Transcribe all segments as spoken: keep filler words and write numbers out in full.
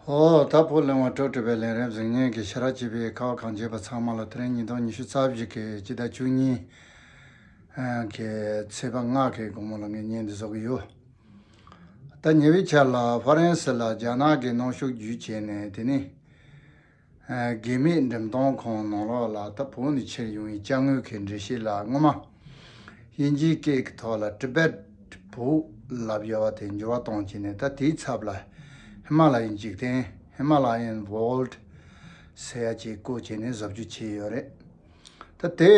ཨོ། ད་བོད་གླེང་བ་དྲུག་སྒྲིལ་བའི་ལས་རིམ་གཟིགས་མཁན་གྱི་ཤེས་རབ་ཆེ་བའི་ཁ་བ་གངས་ཅན་པ་ཚང་མ་ལ། དེ་རིང་ཉིས་སྟོང་ཉི་ཤུ་རྩ་བཞི་གི་སྤྱི་ཟླ་བཅུ་གཉིས་ཀྱི་ཚེས་པ་ལྔ་གི་དགོང་མོ་ལ་ངས་བརྙན་འདི་བཟོ་གི་ཡོད། ད་ཉེ་བའི་ཆར་ལ་ཧྥ་རན་སི་ལ་རྒྱ་ནག་གི་གནོན་ཤུགས་བརྒྱུད་བྱས་ནས། དེ་ནི་ཨ་གེགས་མེད་འགྲེམས་སྟོན་ཁང་ནང་ལོགས་ལ་ད་བོད་ནས་ཁྱེར་ཡོང་བའི་ཅ་དངོས་ཀྱི་འགྲེལ་བཤད་ལ། སྔོན་མ་དབྱིན་ཇིའི་སྐད་ཀྱི་ཐོག་ལ་ཊི་བེཊ་བོད་ལབ་ཡོད་པ་དེ་འགྱུར་བ་གཏོང་བྱས་ནས། ད་དེའི་ཚབ་ལ་ཧི་མ་ལ་ཡའི་འཇིག་རྟེན། Himalayan World ཟེར་ཡ་ཅིག་བཀོད་བྱས་ནས་བཟོ་བཅོས་བྱས་ཡོད་རེད། ད་དེ་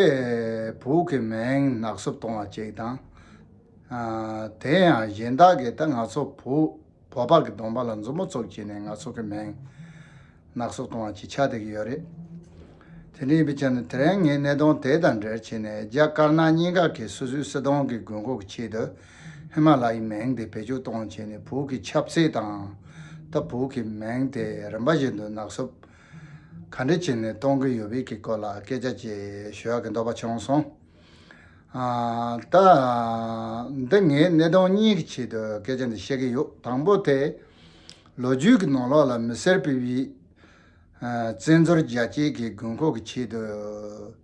བོད་ཀྱི་མིང་ནག་སུབ་གཏོང་བ་ཅིག་དང་། ཨ་དེ་ཡང་གཞན་དག་གིས་ད་ང་ཚོ་བོད་བོད་པ་གི་གདོང་པ་ལ་མཛུབ་མོ་བཙུགས་བྱས་ནས་ང་ཚོ་གི་མིང་ནག་སུབ་གཏོང་བ་ཅིག་ཆགས་བསྡད་ཀྱི་ཡོད་རེད། དེ་འདྲ་ཡིན་པའི་ཆ་ནས། དེ་རིང་ངས་གནད་དོན་དེ་དང་འབྲེལ་བྱས་ནས། རྒྱ་དཀར་ནག་གཉིས་ཀ་གིས་སོ་སོའི་སྲིད་དོན་གྱི་དགོས་མཁོ་གི་ཆེད་དུ་ཧི་མ་ལ་ཡའི་མིང་དེ་བེད་སྤྱོད་གཏོང་བྱས་ནས། བོད་ཀྱི་ཆབ་སྲིད་དང་ད་བོད་ཀྱི་མིང་དེ་རིམ་པ་བཞིན་དུ་ནག་སུབ་ག་འདྲ་བྱས་ནས་གཏོང་གི་ཡོད་པའི་གི་སྐོར་ལ་སྐད་ཆ་ཅིག་ཞུ་ཡག་གི་འདོད་པ་བྱུང་སོང་། ཨ་ད་འདི་ངས་གནད་དོན་གཉིས་ཀྱི་ཆེད་དུ་སྐད་ཆ་འདི་བཤད་ཀྱི་ཡོད། དང་པོ་དེ། ལོ་རྒྱུས་ཀྱི་ནང་ལོགས་ལ་མི་སེར་སྤེལ་བའི་ཨ་བཙན་འཛུལ་རྒྱ་སྐྱེད་ཀྱི་དགོས་མཁོ་གི་ཆེད་དུ་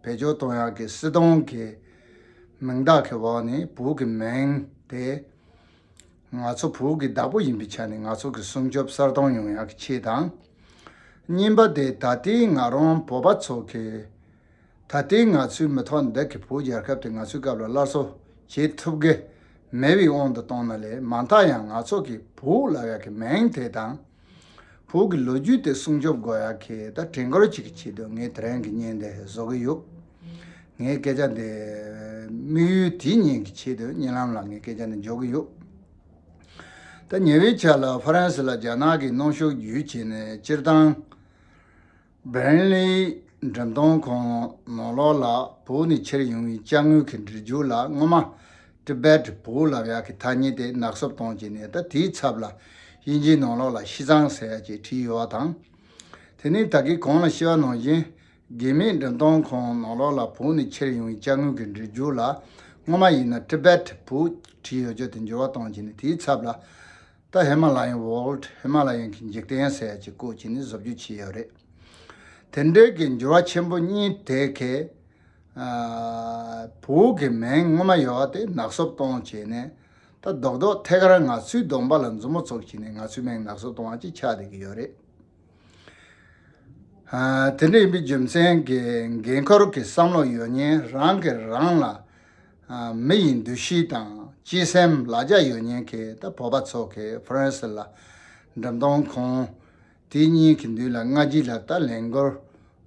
བེད་སྤྱོད་གཏོང་ཡག་གི་སྲིད་དོན་གྱི་མིང་བཏགས་ཀྱི་འོག་ནས། བོད་ཀྱི་མིང་དེ་ང་ཚོ་བོད་ཀྱི་བདག་པོ་ཡིན་པའི་ཆ་ནས་ང་ཚོ་གི་སྲུང་སྐྱོབ་གསར་གཏོད་ཡོང་ཡག་གི་ཆེད་དང་། གཉིས་པ་དེ། ད་ལྟའི་ང་རང་བོད་པ་ཚོ་གིས། ད་ལྟའི་ང་ཚོའི་མི་ཐོག་འདི་གི་བོད་རྒྱལ་ཁབ་དེ་ང་ཚོའི་སྐབས་ལ་སླར་གསོ་བྱེད་ཐུབ་ཀྱི་མེད་པའི་དབང་དུ་བཏང་ན་ལས། མ་མཐའ་ཡང་ང་ཚོ་གི་བོད་ལབ་ཡག་གི་མིང་དེ་དང་། བོད་ཀྱི་ལོ་རྒྱུས་དེ་སྲུང་སྐྱོབ་དགོས་ཡག་གི་ད་དྲན་སྐུལ་ཅིག་གི་ཆེད་དུ་ངས་དེ་རིང་གི་བརྙན་དེ་བཟོ་གི་ཡོད། ངའི་སྐད་ཆ་འདི་དམིགས་ཡུལ་དེ་གཉིས་ཀྱི་ཆེད་དུ་བརྙན་ལམ་ལ་ངས་སྐད་ཆ་འདི་འཇོག་གི་ཡོད། ད་ཉེ་བའི་ཆར་ལ་ཧྥ་རན་སི་ལ་རྒྱ་ནག་གིས་གནོན་ཤུགས་བརྒྱུད་བྱས་ནས། སྤྱིར་བཏང་བྷར་ལིན་འགྲེམས་སྟོན་ཁང་ནང་ལོགས་ལ་བོད་ནས་ཁྱེར་ཡོང་བའི་ཅ་དངོས་ཀྱི་འབྲི་རྒྱུགས་ལ། སྔོན་མ་ཊི་བེཊ་བོད་ལབ་ཡག་གི་ཐ་སྙད་དེ་ནག་སུབ་གཏོང་བྱས་ནས། ད་དེའི་ཚབ་ལ་དབྱིན་ཇིའི་ནང་ལོགས་ལ་ཤི་ཙང་ཟེར་ཡག་ཅིག་བྲིས་ཡོད་པ་དང་། དེ་ནས་ད་གིན་གོང་ལ་ཞུས་པ་ནང་བཞིན། གེགས་མེད་འགྲེམས་སྟོན་ཁང་ནང་ལོགས་ལ་བོད་ནས་ཁྱེར་ཡོང་བའི་ཅ་དངོས་ཀྱི་འབྲི་རྒྱུགས་ལ། སྔོན་མ་ཡིན་ན་ཊི་བེཊ་བོད་བྲིས་ཡོད་རྒྱུ་དེ་འགྱུར་བ་གཏོང་བྱས་ནས། དེའི་ཚབ་ལ་ད་ཧི་མ་ལ་ཡན་ཝོལ་ཌི། ཧི་མ་ལ་ཡན་གྱི་འཇིག་རྟེན་ཟེར་ཡག་ཅིག་བཀོད་བྱས་ནས་བཟོ་བཅོས་བྱས་ཡོད་རེད། དེ་འདྲའི་གི་འགྱུར་བ་ཆེན་པོ་གཉིས་དེ་གིས། ཨ་བོད་ཀྱི་མིང་སྔོན་མ་ཡོད་པ་དེ་ནག་སུབ་གཏོང་བྱས་ནས། ད་རྡོག་རྡོག་ཐད་ཀར་ང་ཚོའི་གདོང་པ་ལ་མཛུབ་མོ་བཙུགས་བྱས་ནས་ང་ཚོའི་མིང་ནག་སུབ་གཏོང་བ་ཅིག་ཆགས་བསྡད་ཀྱི་ཡོད་རེད། ཨ་དེ་འདྲ་ཡིན་པའི་རྒྱུ་མཚན་གྱིས། འགན་ཁུར་གྱི་བསམ་བློ་ཡོད་མཁན། རང་གིས་རང་ལ་ཨ་མི་ཡི་འདུ་ཤེས་དང་གཅེས་སེམས་ལ་རྒྱ་ཡོད་མཁན་གྱི་ད་བོད་པ་ཚོ་གིས་ཧྥ་རན་སི་ལ་འགྲེམས་སྟོན་ཁང་དེ་གཉིས་ཀྱི་མདུན་ལ་སྔ་རྗེས་ལ་ད་ལས་འགུལ་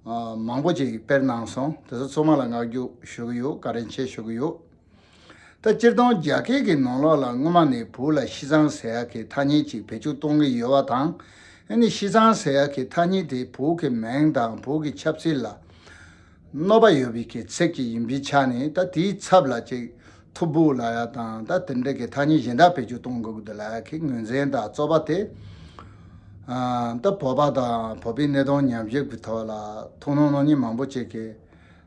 ཨ་མང་པོ་ཅིག་སྤེལ་གནང་སོང་། དེ་ཚོ་ཚང་མ་ལ་བསྔགས་བརྗོད་ཞུ་གི་ཡོད། བཀའ་དྲིན་ཆེ་ཞུ་གི་ཡོད། ད་སྤྱིར་བཏང་རྒྱ་སྐད་ཀྱི་ནང་ལོགས་ལ་སྔོན་མ་ནས་བོད་ལ་ཤི་ཙང་ཟེར་ཡག་གི་ཐ་སྙད་ཅིག་བེད་སྤྱོད་གཏོང་གི་ཡོད་པ་དང་། ཨ་ནི་ཤི་ཙང་ཟེར་ཡག་གི་ཐ་སྙད་དེ་བོད་ཀྱི་མིང་དང་བོད་ཀྱི་ཆབ་སྲིད་ལ་གནོད་པ་ཡོད་པའི་གི་ཚིག་ཅིག་ཡིན་པའི་ཆ་ནས། ད་དེའི་ཚབ་ལ་ཅིག་ཐུ་བོ་ལབ་ཡག་དང་། ད་དེ་འདྲ་གི་ཐ་སྙད་གཞན་དག་བེད་སྤྱོད་གཏོང་དགོས་ཀྱི་འདུག་ལབ་ཡག་གི་ངོས་འཛིན་དང་རྩོད་པ་དེ། ཨ་ད་བོད་པ་དང་བོད་པའི་གནད་དོན་ཉམས་ཞིབ་ཀྱི་ཐོག་ལ་ཐུགས་སྣང་གནང་མཁན་མང་པོ་ཅིག་གི་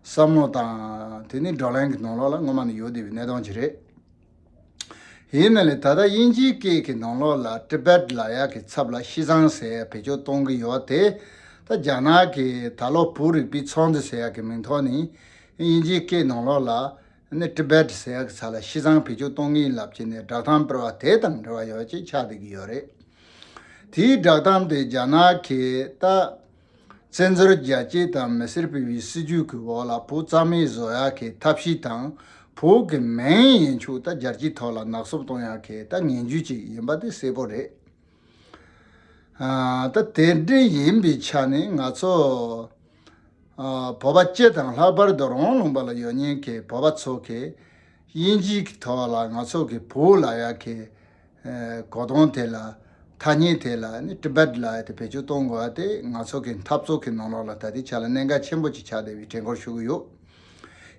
བསམ་བློ་དང་། དེ་ནི་བགྲོ་གླེང་གི་ནང་ལོགས་ལ་སྔོན་མ་ནས་ཡོད་བསྡད་པའི་གནད་དོན་ཅིག་རེད། ཡིན་ན་ལས་ད་ལྟ་དབྱིན་ཇིའི་སྐད་ཀྱི་ནང་ལོགས་ལ་ཊི་བེཊ་ལབ་ཡག་གི་ཚབ་ལ་ཤི་ཙང་ཟེར་ཡག་བེད་སྤྱོད་གཏོང་གི་ཡོད་པ་དེ། ད་རྒྱ་ནག་གིས་ད་ལོ་བོད་རིག་པའི་ཚོགས་འདུ་ཟེར་ཡག་གི་མིང་ཐོག་ནས་དབྱིན་ཇིའི་སྐད་ནང་ལོགས་ལ་ནི་ཊི་བེཊ་ཟེར་ཡག་གི་ཚབ་ལ་ཤི་ཙང་བེད་སྤྱོད་གཏོང་གི་ཡིན་ལབ་བྱས་ནས་བསྒྲགས་གཏམ་སྤེལ་བ་དེ་དང་འབྲེལ་བ་ཡོད་པ་ཅིག་ཆགས་བསྡད་ཀྱི་ཡོད་རེད། དེའི་བསྒྲགས་གཏམ་དེ་རྒྱ་ནག་གིས་ད་བཙན་འཛུལ་རྒྱ་སྐྱེད་དང་མི་སེར་སྤེལ་བའི་སྲིད་ཇུས་ཀྱི་འོག་ལ་བོད་རྩ་མེད་བཟོ་ཡག་གི་ཐབས་ཤེས་དང་། བོད་ཀྱི་མིང་ཡན་ཆོད་ད་རྒྱལ་སྤྱིའི་ཐོག་ལ་ནག་སུབ་གཏོང་ཡག་གི་ད་ངན་ཇུས་ཅིག་ཡིན་པ་དེ་གསལ་པོ་རེད། ཨ་ད་དེ་འདྲ་ཡིན་པའི་ཆ་ནས་ང་ཚོ་ཨ་བོད་པ་སྤྱི་དང་ལྷག་པར་དུ་རང་ལུང་པ་ལ་ཡོད་མཁན་གྱི་བོད་པ་ཚོ་གིས་དབྱིན་ཇིའི་གི་ཐོག་ལ་ང་ཚོ་གི་བོད་ལབ་ཡག་གི་ཨ་གོ་དོན་དེ་ལ། ཐ་སྙད་དེ་ལ་ནི་ཊི་བེཊ་ལབ་ཡག་དེ་བེད་སྤྱོད་གཏོང་དགོས་པ་དེ་ང་ཚོ་གི་འཐབ་རྩོད་ཀྱི་ནང་ལོགས་ལ་ད་ལྟའི་ཆ་ལ་གནད་འགག་ཆེན་པོ་ཅིག་ཆགས་བསྡད་པའི་དྲན་སྐུལ་ཞུ་གི་ཡོད།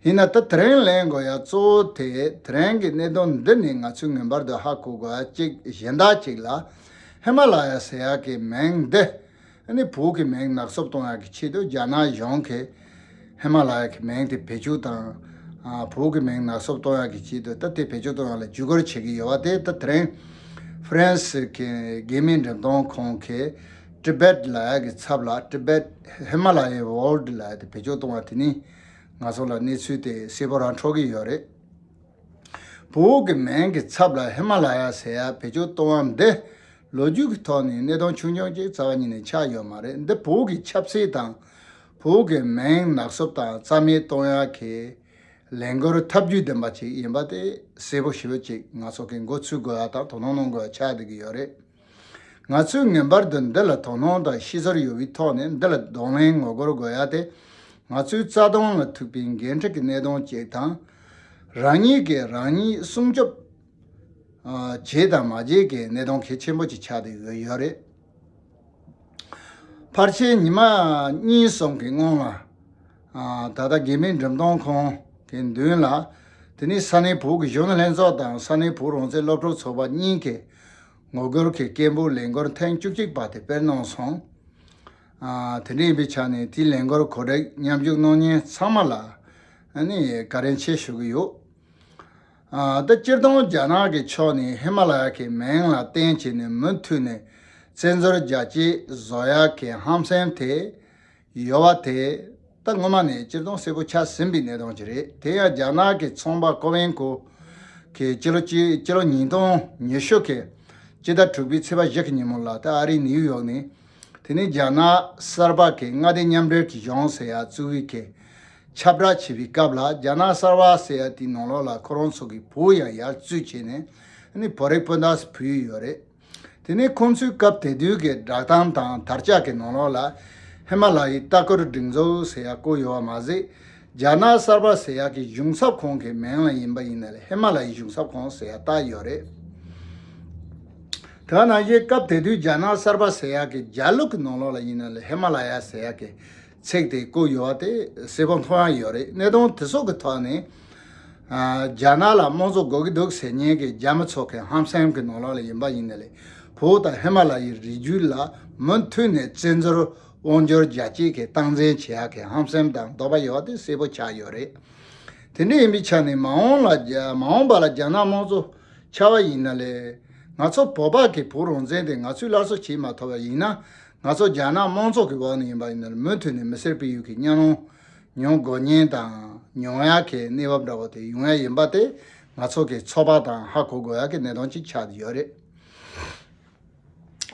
ཡིན་ན་ད་དེ་རིང་གླེང་དགོས་ཡག་གཙོ་བོ་དེ། དེ་རིང་གི་གནད་དོན་འདི་ནི་ང་ཚོས་ངེས་པར་དུ་ཧ་གོ་དགོས་ཡག་ཅིག་གཞན་དག་ཅིག་ལ། ཧི་མ་ལ་ཡ་ཟེར་ཡག་གི་མིང་འདི་ནི་བོད་ཀྱི་མིང་ནག་སུབ་གཏོང་ཡག་གི་ཆེད་དུ་རྒྱ་ནག་གཞུང་གིས་ཧི་མ་ལ་ཡ་གི་མིང་དེ་བེད་སྤྱོད་དང་། ཨ་བོད་ཀྱི་མིང་ནག་སུབ་གཏོང་ཡག་གི་ཆེད་དུ་ད་དེ་བེད་སྤྱོད་གཏོང་ཡག་ལ་བརྒྱུད་སྐུལ་བྱེད་ཀྱི་ཡོད་པ་དེ། ད་དེ་རིང་ཧྥ་རན་སི་གི་གེགས་མེད་འགྲེམས་སྟོན་ཁང་གིས་ ཊི་བེཊ་ལབ་ཡག་གི་ཚབ་ལ་ཊི་བེཊ་ཧི་མ་ལ་ཡའི་ཝོལ་ཌི་ལབ་ཡག་དེ་བེད་སྤྱོད་གཏོང་བ་དེ་ནི་ང་ཚོ་ལ་གནས་ཚུལ་དེ་གསལ་པོ་རང་འཕྲོད་ཀྱི་ཡོད་རེད། བོད་ཀྱི་མིང་གི་ཚབ་ལ་ཧི་མ་ལ་ཡ་ཟེར་ཡག་བེད་སྤྱོད་གཏོང་བ་འདི་ལོ་རྒྱུས་ཀྱི་ཐོག་ནས་གནད་དོན་ཆུང་ཆུང་ཅིག་རྩ་བ་ཉིད་ནས་ཆགས་ཡོད་མ་རེད། འདི་བོད་ཀྱི་ཆབ་སྲིད་དང་བོད་ཀྱི་མིང་ནག་སུབ་དང་རྩ་མེད་གཏོང་ཡག་གི་ལས་འགུལ་ཐབས་ཇུས་ལྡན་པ་ཅིག་ཡིན་པ་དེ་གསལ་པོ་ཞེ་པོ་ཅིག་ང་ཚོ་གི་མགོ་ཚོས་དགོས་ཡག་དང་དོ་སྣང་གནང་དགོས་ཡག་ཆགས་བསྡད་ཀྱི་ཡོད་རེད། ང་ཚོས་ངེས་པར་དུ་འདི་ལ་དོ་སྣང་དང་ཤེས་ཚོར་ཡོད་པའི་ཐོག་ནས་འདི་ལ་གདོང་ལེན་ངོ་རྒོལ་དགོས་ཡག་དེ་ང་ཚོའི་རྩ་དོན་ལ་ཐུག་པའི་འགན་འཁྲི་གི་གནད་དོན་ཅིག་དང་། རང་ཉིད་ཀྱིས་རང་ཉིད་སྲུང་སྐྱོབ་ཨ་བྱས་དང་མ་བྱས་ཀྱི་གནད་དོན་གལ་ཆེན་པོ་ཅིག་ཆགས་བསྡད་ཡོད་ཡོད་རེད། ཕལ་ཆེར་ཉི་མ་གཉིས་གསུམ་གྱི་སྔོན་ལ། ཨ་ད་ལྟ་རྒྱ་མིའི་འགྲེམས་སྟོན་ཁང་གི་མདུན་ལ། དེ་ནས་ས་གནས་བོད་ཀྱི་གཞོན་ནུ་ལྷན་ཚོགས་དང་ས་གནས་བོད་རང་བཙན་སློབ་ཕྲུག་ཚོགས་པ་གཉིས་ཀྱིས་ངོ་རྒོལ་གྱི་སྐད་འབོད་ལས་འགུལ་ཐེངས་བཅུ་གཅིག་པ་དེ་སྤེལ་གནང་སོང་། ཨ་དེ་འདྲ་ཡིན་པའི་ཆ་ནས་དེའི་ལས་འགུལ་གོ་སྒྲིག་མཉམ་ཞུགས་གནང་མཁན་ཚང་མ་ལ་ཨ་ནི་བཀའ་དྲིན་ཆེ་ཞུ་གི་ཡོད། ཨ་ད་སྤྱིར་བཏང་རྒྱ་ནག་གི་ཕྱོགས་ནས་ཧི་མ་ལ་ཡ་གི་མིང་ལ་བརྟེན་བྱས་ནས་མུ་མཐུད་ནས་བཙན་འཛུལ་རྒྱ་སྐྱེད་བཟོ་ཡག་གི་ཧམ་སེམས་དེ་ཡོད་པ་དེ་ད་སྔོན་མ་ནས་སྤྱིར་བཏང་གསལ་པོ་ཆགས་ཟིན་པའི་གནད་དོན་ཅིག་རེད། དེ་ཡང་རྒྱ་ནག་གི་ཚོང་པ་ཀོ་ཝེན་ཀོ་གིས་སྤྱི་ལོ་སྤྱི་སྤྱི་ལོ་ཉིས་སྟོང་ཉི་ཤུ་གི་སྤྱི་ཟླ་དྲུག་པའི་ཚེས་པ་བཞི་གི་ཉིན་མོ་ལ་ད་ཨ་རིའི་ནིའུ་ཡོག་ནས། དེ་ནས་རྒྱ་ནག་གསར་པ་གི་མངའ་སྡེ་མཉམ་འབྲེལ་གྱི་གཞུང་ཟེར་ཡག་བཙུགས་པའི་གི་ཁྱབ་བསྒྲགས་བྱས་པའི་སྐབས་ལ་རྒྱ་ནག་གསར་པ་ཟེར་ཡག་དེའི་ནང་ལོགས་ལ་ཁོ་རང་ཚོ་གི་བོད་ཡང་ཡར་བཙུགས་བྱས་ནས་ཨ་ནི་བོད་རིགས་སྤུན་ཟླ་ཚོ་ཕུལ་ཡོད་རེད། དེ་ནས་ཁོང་ཚོས་སྐབས་དེ་དུས་ཀྱི་བསྒྲགས་གཏམ་དང་དར་ལྕག་གི་ནང་ལོགས་ལ་ཧི་མ་ལ་ཡའི་ལྟ་སྐོར་སྒྲིག་འཛུགས་ཟེར་ཡག་བཀོད་ཡོད་པ་མ་ཟད། རྒྱ་ནག་གསར་པ་ཟེར་ཡག་གི་གཞུང་ཚབ་ཁང་གི་མིང་ལ་ཡིན་པ་ཡིན་ན་ལས་ཧི་མ་ལ་ཡའི་གཞུང་ཚབ་ཁང་ཟེར་ཡག་བཏགས་ཡོད་རེད། དེ་ནང་བཞིན་སྐབས་དེ་དུས་རྒྱ་ནག་གསར་པ་ཟེར་ཡག་གི་རྒྱ་ལུགས་ཀྱི་ནང་ལོགས་ལ་ཡིན་ན་ལས་ཧི་མ་ལ་ཡ་ཟེར་ཡག་གི་ཚིག་དེ་བཀོད་ཡོད་པ་དེ་གསལ་པོ་མཐོང་ཡག་ཡོད་རེད། གནད་དོན་དེ་ཚོ་གི་ཐོག་ནས། ཨ་རྒྱ་ནག་ལ་དམངས་གཙོ་དགོས་ཀྱི་འདུག་ཟེར་མཁན་གྱི་རྒྱ་མི་ཚོ་གི་ཧམ་སེམས་ཀྱི་ནང་ལོགས་ལ་ཡིན་པ་ཡིན་ན་ལས་བོད་དང་ཧི་མ་ལ་ཡའི་རི་རྒྱུད་ལ་མུ་མཐུད་ནས་བཙན་འཛུལ་དབང་སྒྱུར་རྒྱ་སྐྱེད་ཀྱི་སྟངས་འཛིན་བྱེད་ཡག་གི་ཧམ་སེམས་དང་འདོད་པ་ཡོད་པ་དེ་གསལ་པོ་ཆགས་ཡོད་རེད། དེ་འདྲ་ཡིན་པའི་ཆ་ནས་མ་འོངས་ལ་རྒྱ་མ་འོངས་པ་ལ་རྒྱ་ནག་དམངས་གཙོ་ཆགས་པ་ཡིན་ན་ལས། ང་ཚོ་བོད་པ་གི་བོད་རང་བཙན་དེ་ང་ཚོས་སླར་གསོ་བྱེད་མ་ཐུབ་པ་ཡིན་ན། ང་ཚོ་རྒྱ་ནག་དམངས་གཙོ་གི་འོག་ནས་ཡིན་པ་ཡིན་ན་ལས་མུ་མཐུད་ནས་མི་སེར་སྤེལ་ཡུལ་གྱི་གཉའ་གནོན་མྱོང་དགོས་ཉེན་དང་མྱོང་ཡག་གི་གནས་བབ་འདྲ་བོ་དེ་ཡོང་ཡག་ཡིན་པ་དེ་ང་ཚོ་གི་ཚོད་དཔག་དང་ཧ་གོ་དགོས་ཡག་གི་གནད་དོན་ཅིག་ཆགས་ཡོད་རེད།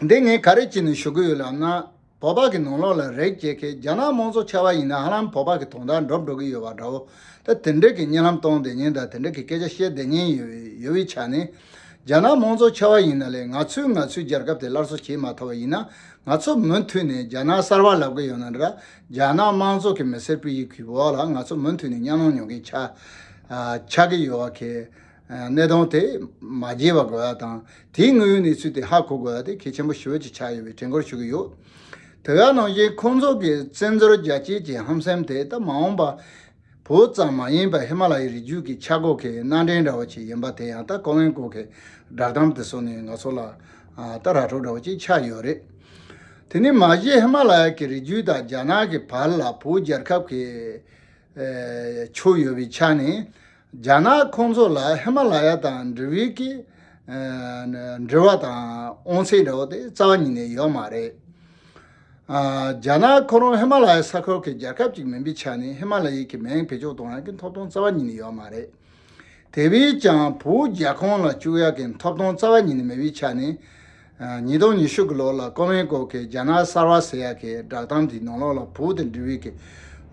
འདི་ངས་ག་རེ་བྱས་ནས་ཞུ་གི་ཡོད་ལབ་ན། བོད་པ་གི་ནང་ལོགས་ལ་རེག་བྱེད་མཁན་རྒྱ་ནག་དམངས་གཙོ་ཆགས་པ་ཡིན་ན་ཧ་ལམ་བོད་པ་གི་དོན་དག་འགྲུབ་འགྲོ་གི་ཡོད་པ་འདྲ་བོ། ད་དེ་འདྲ་གི་གཉིད་ལམ་གཏོང་བསྡད་མཁན་དང་དེ་འདྲ་གི་སྐད་ཆ་བཤད་བསྡད་མཁན་ཡོད་ཡོད་པའི་ཆ་ནས། རྒྱ་ནག་དམངས་གཙོ་ཆགས་པ་ཡིན་ན་ལས་ང་ཚོས་ང་ཚོའི་རྒྱལ་ཁབ་དེ་སླར་གསོ་བྱེད་མ་ཐུབ་པ་ཡིན་ན། ང་ཚོ་མུ་མཐུད་ནས་རྒྱ་ནག་གསར་པ་ལབ་གི་ཡོད་ན་འདྲ། རྒྱ་ནག་དམངས་གཙོ་གི་མི་སེར་སྤེལ་ཡུལ་གྱི་འོག་ལ་ང་ཚོ་མུ་མཐུད་ནས་གཉའ་གནོན་མྱོང་མཁན་ཆགས་ཨ་ཆགས་ཀྱི་ཡོད་པ་གི་གནད་དོན་དེ་མ་བརྗེད་པ་དགོས་ཡ་དང་། དེའི་དངོས་ཡོད་གནས་ཚུལ་དེ་ཧ་གོ་དགོས་ཡ་དེ་གལ་ཆེན་པོ་ཞེ་པོ་ཅིག་ཆགས་ཡོད་པའི་དྲན་སྐུལ་ཞུ་གི་ཡོད། དེ་ག་ནང་བཞིན་ཁོང་ཚོ་གི་བཙན་འཛུལ་རྒྱ་སྐྱེད་ཀྱི་ཧམ་སེམས་དེ་ད་མ་འོངས་པ་བོད་ཙམ་མ་ཡིན་པར་ཧི་མ་ལ་ཡའི་རི་རྒྱུད་ཀྱི་ཆག་སྒོ་གི་སྣ་འདྲེན་འདྲ་བོ་ཅིག་ཡིན་པ་དེ་ཡང་ད་ཀོ་ཝེན་ཀོ་གི་བསྒྲགས་གཏམ་དེ་ཚོ་ནས་ང་ཚོ་ལ་ཨ་ད་ར་སྤྲོད་འདྲ་བོ་ཅིག་ཆགས་ཡོད་རེད། དེ་ནས་མ་གཞི་ཧི་མ་ལ་ཡ་གི་རི་རྒྱུད་དང་རྒྱ་ནག་གི་བར་ལ་བོད་རྒྱལ་ཁབ་ཀྱི་ཨེ་ཕྱོགས་ཡོད་པའི་ཆ་ནས། རྒྱ་ནག་ཁོང་ཚོ་ལ་ཧི་མ་ལ་ཡ་དང་འབྲེལ་བའི་གི་ཨ་འབྲེལ་བ་དང་དབང་ཚད་འདྲ་བོ་དེ་རྩ་བ་ཉིད་ནས་ཡོད་མ་རེད། ཨ་རྒྱ་ནག་ཁོ་རང་ཧི་མ་ལ་ཡ་ས་ཁུལ་གྱི་རྒྱལ་ཁབ་ཅིག་མིན་པའི་ཆ་ནས་ཧི་མ་ལ་ཡའི་གི་མིང་བེད་སྤྱོད་གཏོང་ཡག་གི་ཐོབ་ཐང་རྩ་བ་ཉིད་ནས་ཡོད་མ་རེད། དེ་བས་ཀྱང་བོད་རྒྱ་ཁོངས་ལ་བཅུག་ཡག་གི་ཐོབ་ཐང་རྩ་བ་ཉིད་ནས་མེད་པའི་ཆ་ནས། ཨ་ཉིས་སྟོང་ཉི་ཤུ་གི་ལོ་ལ་ཀོ་ཝེན་ཀོ་གི་རྒྱ་ནག་གསར་པ་ཟེར་ཡག་གི་བསྒྲགས་གཏམ་དེའི་ནང་ལོགས་ལ་བོད་དང་འབྲེལ་བའི་གི་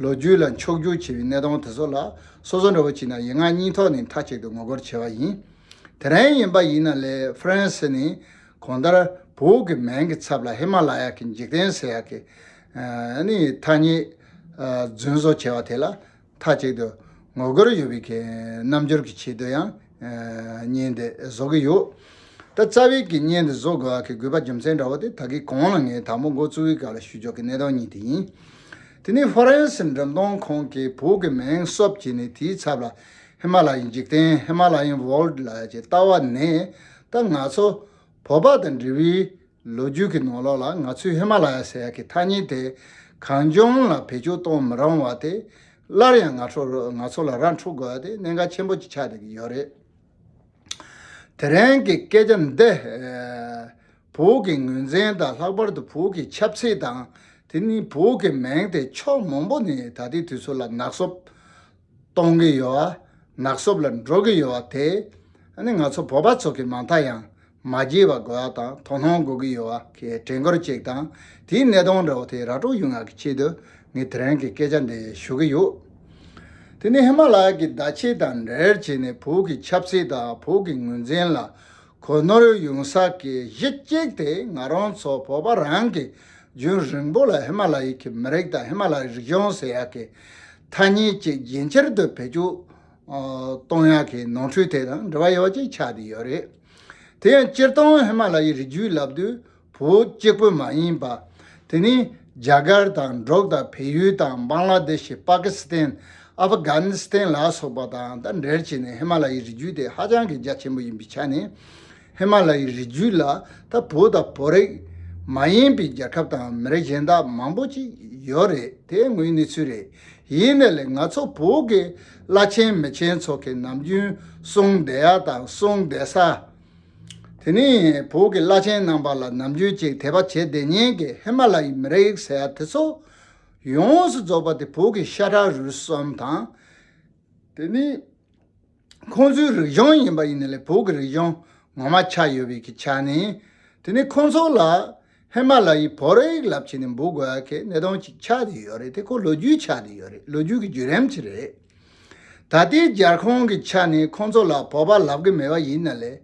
ལོ་རྒྱུས་ལ་འཁྱོག་བརྗོད་བྱས་པའི་གནད་དོན་དེ་ཚོ་ལ་སོ་སོ་འདྲ་བོ་བྱས་ན་ཡིག་ངག་གཉིས་ཐོག་ནས་མཐའ་གཅིག་ཏུ་ངོ་རྒོལ་བྱས་པ་ཡིན། དེ་རིང་ཡིན་པ་ཡིན་ན་ལས་ཧྥ་རན་སི་ནས་གང་ལྟར་བོད་ཀྱི་མིང་གི་ཚབ་ལ་ཧི་མ་ལ་ཡ་གི་འཇིག་རྟེན་ཟེར་ཡག་གི་ཨ་ནི་ཐ་སྙད་ཨ་རྫུན་བཟོ་བྱས་པ་དེ་ལ་མཐའ་གཅིག་ཏུ་ངོ་རྒོལ་ཡོད་པའི་གི་རྣམ་འགྱུར་གྱི་ཆེད་དུ་ཡང་ཨ་བརྙན་དེ་བཟོ་གི་ཡོད། ད་རྩ་བའི་གི་བརྙན་དེ་བཟོ་དགོས་པ་གི་དགོས་པ་རྒྱུ་མཚན་འདྲ་བོ་དེ་ད་གིན་གོང་ལ་ངས་དང་པོ་འགོ་བཙུགས་པའི་སྐབས་ལ་ཞུ་ཆོག་གི་གནད་དོན་གཉིས་དེ་ཡིན། དེ་ནས་ཧྥ་རན་སི་འགྲེམས་སྟོན་ཁང་གིས་བོད་ཀྱི་མིང་གསོབ་བྱས་ནས་དེའི་ཚབ་ལ་ཧི་མ་ལ་ཡའི་འཇིག་རྟེན་ཧི་མ་ལ་ཡན་ཝོལ་ཌི་ལབ་ཡག་ཅིག་བཏགས་པ་ནས། ད་ང་ཚོ་བོད་པ་དང་འབྲེལ་བའི་ལོ་རྒྱུས་ཀྱི་ནང་ལོགས་ལ་ང་ཚོས་ཧི་མ་ལ་ཡ་ཟེར་ཡག་གི་ཐ་སྙད་དེ་གང་བྱུང་ལ་བེད་སྤྱོད་གཏོང་མི་རུང་བ་དེ་སླར་ཡང་ང་ཚོ་ང་ཚོ་ལ་ར་འཕྲོད་དགོས་པ་དེ་གནད་འགག་ཆེན་པོ་ཅིག་ཆགས་བསྡད་ཀྱི་ཡོད་རེད། དེ་རིང་གི་སྐད་ཆ་འདི་ཨ་ བོད་ཀྱི་ངོས་འཛིན་དང་ལྷག་པར་དུ་བོད་ཀྱི་ཆབ་སྲིད་དང་། དེ་ནི་བོད་ཀྱི་མིང་དེ་ཕྱོགས་མང་པོ་ནས་ད་ལྟའི་དུས་ཚོད་ལ་ནག་སོབ་གཏོང་གི་ཡོད་པ། ནག་སོབ་ལ་འགྲོ་གི་ཡོད་པ་དེ། ཨ་ནི་ང་ཚོ་བོད་པ་ཚོ་གིས་མ་མཐའ་ཡང་མ་བརྗེད་པ་དགོས་པ་དང་དོ་སྣང་དགོས་ཀྱི་ཡོད་པ་གི་དྲན་སྐུལ་ཅིག་དང་། དེའི་གནད་དོན་འདྲ་བོ་དེ་ར་སྤྲོད་ཡོང་ཡག་གི་ཆེད་དུ་ངས་དེ་རིང་གི་སྐད་ཆ་འདི་ཞུ་གི་ཡོད། དེ་ནི་ཧི་མ་ལ་ཡ་གི་ཟླ་ཕྱེད་དང་འབྲེལ་བྱས་ནས་བོད་ཀྱི་ཆབ་སྲིད་དང་བོད་ཀྱི་ངོས་འཛིན་ལ་གོ་ནོར་ཡོང་ས་གི་གཞི་གཅིག་དེ་ང་རང་ཚོ་བོད་པ་རང་གིས་རྒྱུན་རིང་པོ་ལ་ཧི་མ་ལ་ཡའི་གི་མི་རིགས་དང་ཧི་མ་ལ་ཡའི་རིག་གཞུང་ཟེར་ཡག་གི་ཐ་སྙད་ཅིག་རྒྱུན་ཆད་དུ་བེད་སྤྱོད་གཏོང་ཡག་གི་ནོར་འཁྲུལ་དེ་དང་འབྲེལ་བ་ཡོད་པ་ཅིག་ཆགས་བསྡད་ཡོད་རེད། དེ་ཡང་སྤྱིར་བཏང་ཧི་མ་ལ་ཡའི་རི་རྒྱུད་ལབ་དུས་བོད་གཅིག་པུ་མ་ཡིན་པ། དེ་ནི་རྒྱ་གར་དང་འབྲུག་དང་བལ་ཡུལ་དང་བང་ལ་དེ་ཤི། པ་ཀི་སི་ཐན། ཨ་ཕ་གྷ་ནི་སི་ཐན་ལ་སོགས་པ་དང་ད་འབྲེལ་བྱས་ནས་ཧི་མ་ལ་ཡའི་རི་རྒྱུད་དེ་ཧ་ཅང་གི་རྒྱ་ཆེན་པོ་ཡིན་པའི་ཆ་ནས། ཧི་མ་ལ་ཡའི་རི་རྒྱུད་ལ་ད་བོད་དང་བོད་རིགས་མ་ཡིན་པའི་རྒྱལ་ཁབ་དང་མི་རིགས་གཞན་དག་མང་པོ་ཅིག་ཡོད་རེད། དེ་དངོས་གནས་ཚུལ་རེད། ཡིན་ནའི་ལས་ང་ཚོ་བོད་ཀྱི་བླ་ཆེན་མི་ཆེན་ཚོ་གིས་ནམ་རྒྱུན་གསུང་བསྡད་ཡ་དང་གསུང་བསྡད་ས། དེ་ནི་བོད་ཀྱི་བླ་ཆེན་རྣམ་པ་ལ་ནམ་རྒྱུན་ཅིག་དད་པ་བྱེད་བསྡད་མཁན་གྱི་ཧི་མ་ལ་ཡའི་མི་རིགས་ཟེར་ཡ་དེ་ཚོ་ཡོངས་སུ་རྫོགས་པ་དེ་བོད་ཀྱི་ཤ་ཁྲག་རུས་གསུམ་དང་། དེ་ནི་ཁོང་ཚོའི་རིག་གཞུང་ཡིན་པ་ཡིན་ནའི་ལས་བོད་ཀྱི་རིག་གཞུང་ངོ་མ་ཆགས་ཡོད་པའི་གི་ཆ་ནས། དེ་ནི་ཁོང་ཚོ་ལ་ཧི་མ་ལ་ཡའི་བོད་རིགས་ལབ་བྱས་ནས་འབོད་དགོས་ཡ་གི་གནད་དོན་ཅིག་ཆགས་བསྡད་ཡོད་རེད། དེ་ཁོ་ལོ་རྒྱུས་ཆགས་བསྡད་ཡོད་རེད། ལོ་རྒྱུས་ཀྱི་བརྒྱུད་རིམ་ཅིག་རེད། ད་ལྟའི་རྒྱལ་ཁོངས་ཀྱི་ཆ་ནས་ཁོང་ཚོ་ལ་བོད་པ་ལབ་གི་མེད་པ་ཡིན་ནའི་ལས།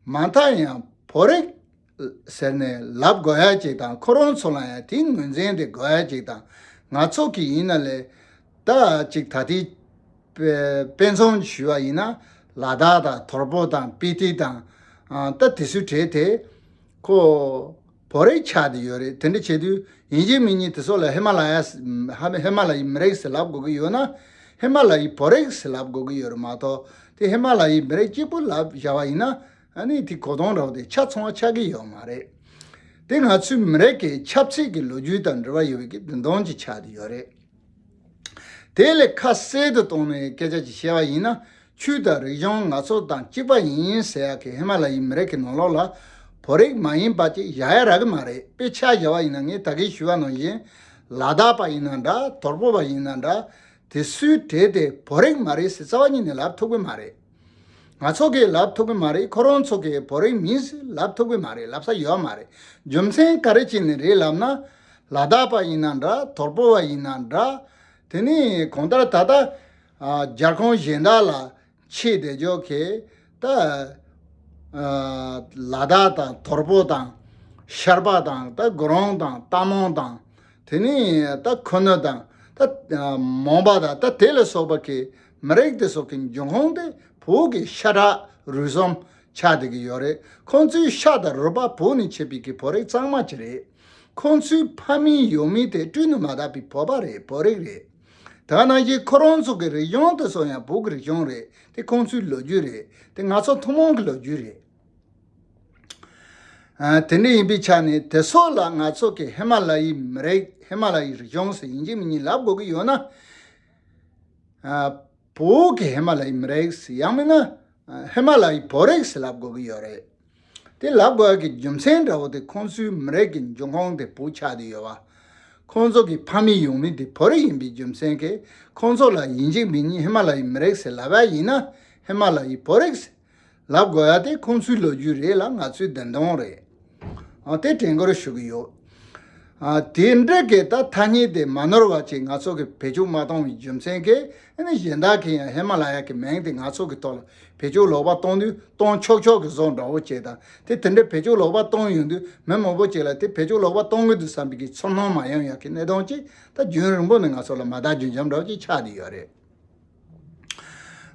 མ་མཐའ་ཡང་བོད་རིགས་ཟེར་ནས་ལབ་དགོས་ཡ་ཅིག་དང་། ཁོ་རང་ཚོ་ལ་ཡང་དེའི་ངོས་འཛིན་དེ་དགོས་ཡ་ཅིག་དང་། ང་ཚོ་གི་ཡིན་ནའི་ལས། ད་ཅིག་ད་ལྟའི་དཔེ་དཔེ་མཚོན་ཞུས་པ་ཡིན་ན། ལ་དྭགས་དང་དོལ་པོ་དང་སྤི་ཏི་དང་། ཨ། ད་དེ་ཚོའི་གྲས་དེ་ཁོ་བོད་རིགས་ཆགས་བསྡད་ཡོད་རེད། དེ་འདྲ་བྱེད་དུས་ཡིན་གཅིག་མིན་གཉིས་དེ་ཚོ་ལ་ཧི་མ་ལ་ཡ། ཧི་མ་ལ་ཡའི་མི་རིགས་ཟེར་ལབ་དགོས་ཀྱི་ཡོད་ན། ཧི་མ་ལ་ཡའི་བོད་རིགས་ཟེར་ལབ་དགོས་ཀྱི་ཡོད་རེད་མ་གཏོགས། དེ་ཧི་མ་ལ་ཡའི་མི་རིགས་གཅིག་པུ་ལབ་བཞག་པ་ཡིན་ན། ཨ་ནི་དེ་གོ་སྟངས་འདྲ་བོ་དེ་ཆ་ཚང་བ་ཆགས་ཀྱི་ཡོད་མ་རེད། དེ་ང་ཚོའི་མི་རིགས་ཀྱི་ཆབ་སྲིད་ཀྱི་ལོ་རྒྱུས་དང་འབྲེལ་བ་ཡོད་པའི་གི་བདེན་དོན་ཅིག་ཆགས་བསྡད་ཡོད་རེད། དེ་ལས་ཁ་གསལ་དུ་བཏང་ནས་སྐད་ཆ་ཅིག་བཤད་པ་ཡིན་ན། ཆོས་དང་རིག་གཞུང་ང་ཚོ་དང་གཅིག་པ་ཡིན་ཟེར་ཡག་གི་ཧི་མ་ལ་ཡའི་མི་རིགས་ཀྱི་ནང་ལོགས་ལ་བོད་རིགས་མ་ཡིན་པ་ཅིག་བཞག་ཡ་རག་གི་མ་རེད། དཔེ་ཆ་བཞག་པ་ཡིན་ན་ངས་ད་གིན་ཞུས་པ་ནང་བཞིན། ལ་དྭགས་པ་ཡིན་ན་འདྲ། དོལ་པོ་པ་ཡིན་ན་འདྲ། དེ་ཚོའི་གྲས་དེ་བོད་རིགས་མ་རེད་ཟེར་རྩ་བ་ཉིད་ནས་ལབ་ཐུབ་ཀྱི་མ་རེད། ང་ཚོ་གིས་ལབ་ཐུབ་ཀྱི་མ་རེད། ཁོ་རང་ཚོ་གིས་བོད་རིགས་མིན་ཟེར་ལབ་ཐུབ་ཀྱི་མ་རེད། ལབ་ས་ཡོད་མ་རེད། རྒྱུ་མཚན་ག་རེ་བྱས་ནས་རེད་ལབ་ན། ལ་དྭགས་པ་ཡིན་ན་འདྲ། དོལ་པོ་པ་ཡིན་ན་འདྲ། དེ་ནི་གང་ལྟར་ད་ལྟ། ཨ། རྒྱལ་ཁོངས་གཞན་དག་ལ་ཆེད་དེ་འཇོག་གི་ད། ཨ། ལ་དྭགས་དང་དོལ་པོ་དང་། ཤར་པ་དང་ད་དགུ་རོང་དང་རྟ་མོ་དང་། དེ་ནི་ད་ཁུ་ནུ་དང་ད་མོན་པ་དང་ད་དེ་ལ་སོགས་པ་གི་མི་རིགས་དེ་ཚོ་གི་འབྱུང་ཁུངས་དེ་བོད་ཀྱི་ཤ་ཁྲག་རུས་གསུམ་ཆགས་བསྡད་ཀྱི་ཡོད་རེད། ཁོང་ཚོའི་ཤ་དང་རུས་པ་བོད་ནས་མཆེད་པའི་གི་བོད་རིགས་གཙང་མ་ཅིག་རེད། ཁོང་ཚོའི་ཕ་མེས་ཡང་མེས་དེ་སྤྲུལ་ནས་མ་དར་བའི་བོད་པ་རེད། བོད་རིགས་རེད། དེ་ག་ནང་བཞིན་ཁོ་རང་ཚོ་གི་རིག་གཞུང་དེ་ཚོ་ཡང་བོད་ཀྱི་རིག་གཞུང་རེད། དེ་ཁོང་ཚོའི་ལོ་རྒྱུས་རེད། དེ་ང་ཚོ་ཐུན་མོང་གི་ལོ་རྒྱུས་རེད། ཨ། དེ་འདྲ་ཡིན་པའི་ཆ་ནས་དེ་ཚོ་ལ་ང་ཚོ་གི་ཧི་མ་ལ་ཡའི་མི་རིགས། ཧི་མ་ལ་ཡའི་རིག་གཞུང་ཟེར་ཡིན་གཅིག་མིན་གཉིས་ལབ་དགོས་ཀྱི་ཡོད་ན། ཨ། བོད་ཀྱི་ཧི་མ་ལ་ཡའི་མི་རིགས་ཟེར། ཡང་མིན་ན། ཨ། ཧི་མ་ལ་ཡའི་བོད་རིགས་ཟེར་ལབ་དགོས་ཀྱི་ཡོད་རེད། དེ་ལབ་དགོས་ཀྱི་རྒྱུ་མཚན་འདྲ་བོ་དེ་ཁོང་ཚོའི་མི་རིགས་ཀྱི་འབྱུང་ཁུངས་དེ་བོད་ཆགས་བསྡད་ཡོད་པ། ཁོང་ཚོ་གི་ཕ་མེས་ཡང་མེས་དེ་བོད་རིགས་ཡིན་པའི་རྒྱུ་མཚན་གྱིས། ཁོང་ཚོ་ལ་ཡིན་གཅིག་མིན་གཉིས་ཧི་མ་ལ་ཡའི་མི་རིགས་ཟེར་ལབ་ཡ་ཡིན་ན། ཧི་མ་ལ་ཡའི་བོད་རིགས་ཟེར་ལབ་དགོས་ཡ་དེ་ཁོང་ཚོའི་ལོ་རྒྱུས་རེད་ལ། ང་ཚོའི་བདེན་དོན་རེད། ཨ། དེ་དྲན་སྐུལ་ཞུ་གི་ཡོད། ཨ། དེ་འདྲ་གི་ད་ཐ་སྙད་དེ་མ་ནོར་བ་ཅིག་ང་ཚོ་གིས་བེད་སྤྱོད་མ་གཏོང་བའི་རྒྱུ་མཚན་གྱིས། ཨ་ནི་གཞན་དག་གིས་ཡང་ཧི་མ་ལ་ཡ་གི་མིང་དེ་ང་ཚོ་གི་ཐོག་ལ་བེད་སྤྱོད་ལོག་པ་གཏོང་དུས་གཏོང་ཆོག་ཆོག་གི་བཟོ་འདྲ་བོ་ཅིག་དང་། དེ་དེ་འདྲ་བེད་སྤྱོད་ལོག་པ་གཏོང་ཡོང་དུས་མི་མང་པོ་ཅིག་ལ་དེ་བེད་སྤྱོད་ལོག་པ་གཏོང་གི་འདུག་བསམ་པའི་གི་ཚོར་སྣང་མ་ཡོང་ཡག་གི་གནས་སྟངས་ཅིག་ད་རྒྱུན་རིང་པོ་ནས་ང་ཚོ་ལ་མ་དག་རྒྱུན་འབྱམས་འདྲ་བོ་ཅིག་ཆགས་བསྡད་ཡོད་རེད།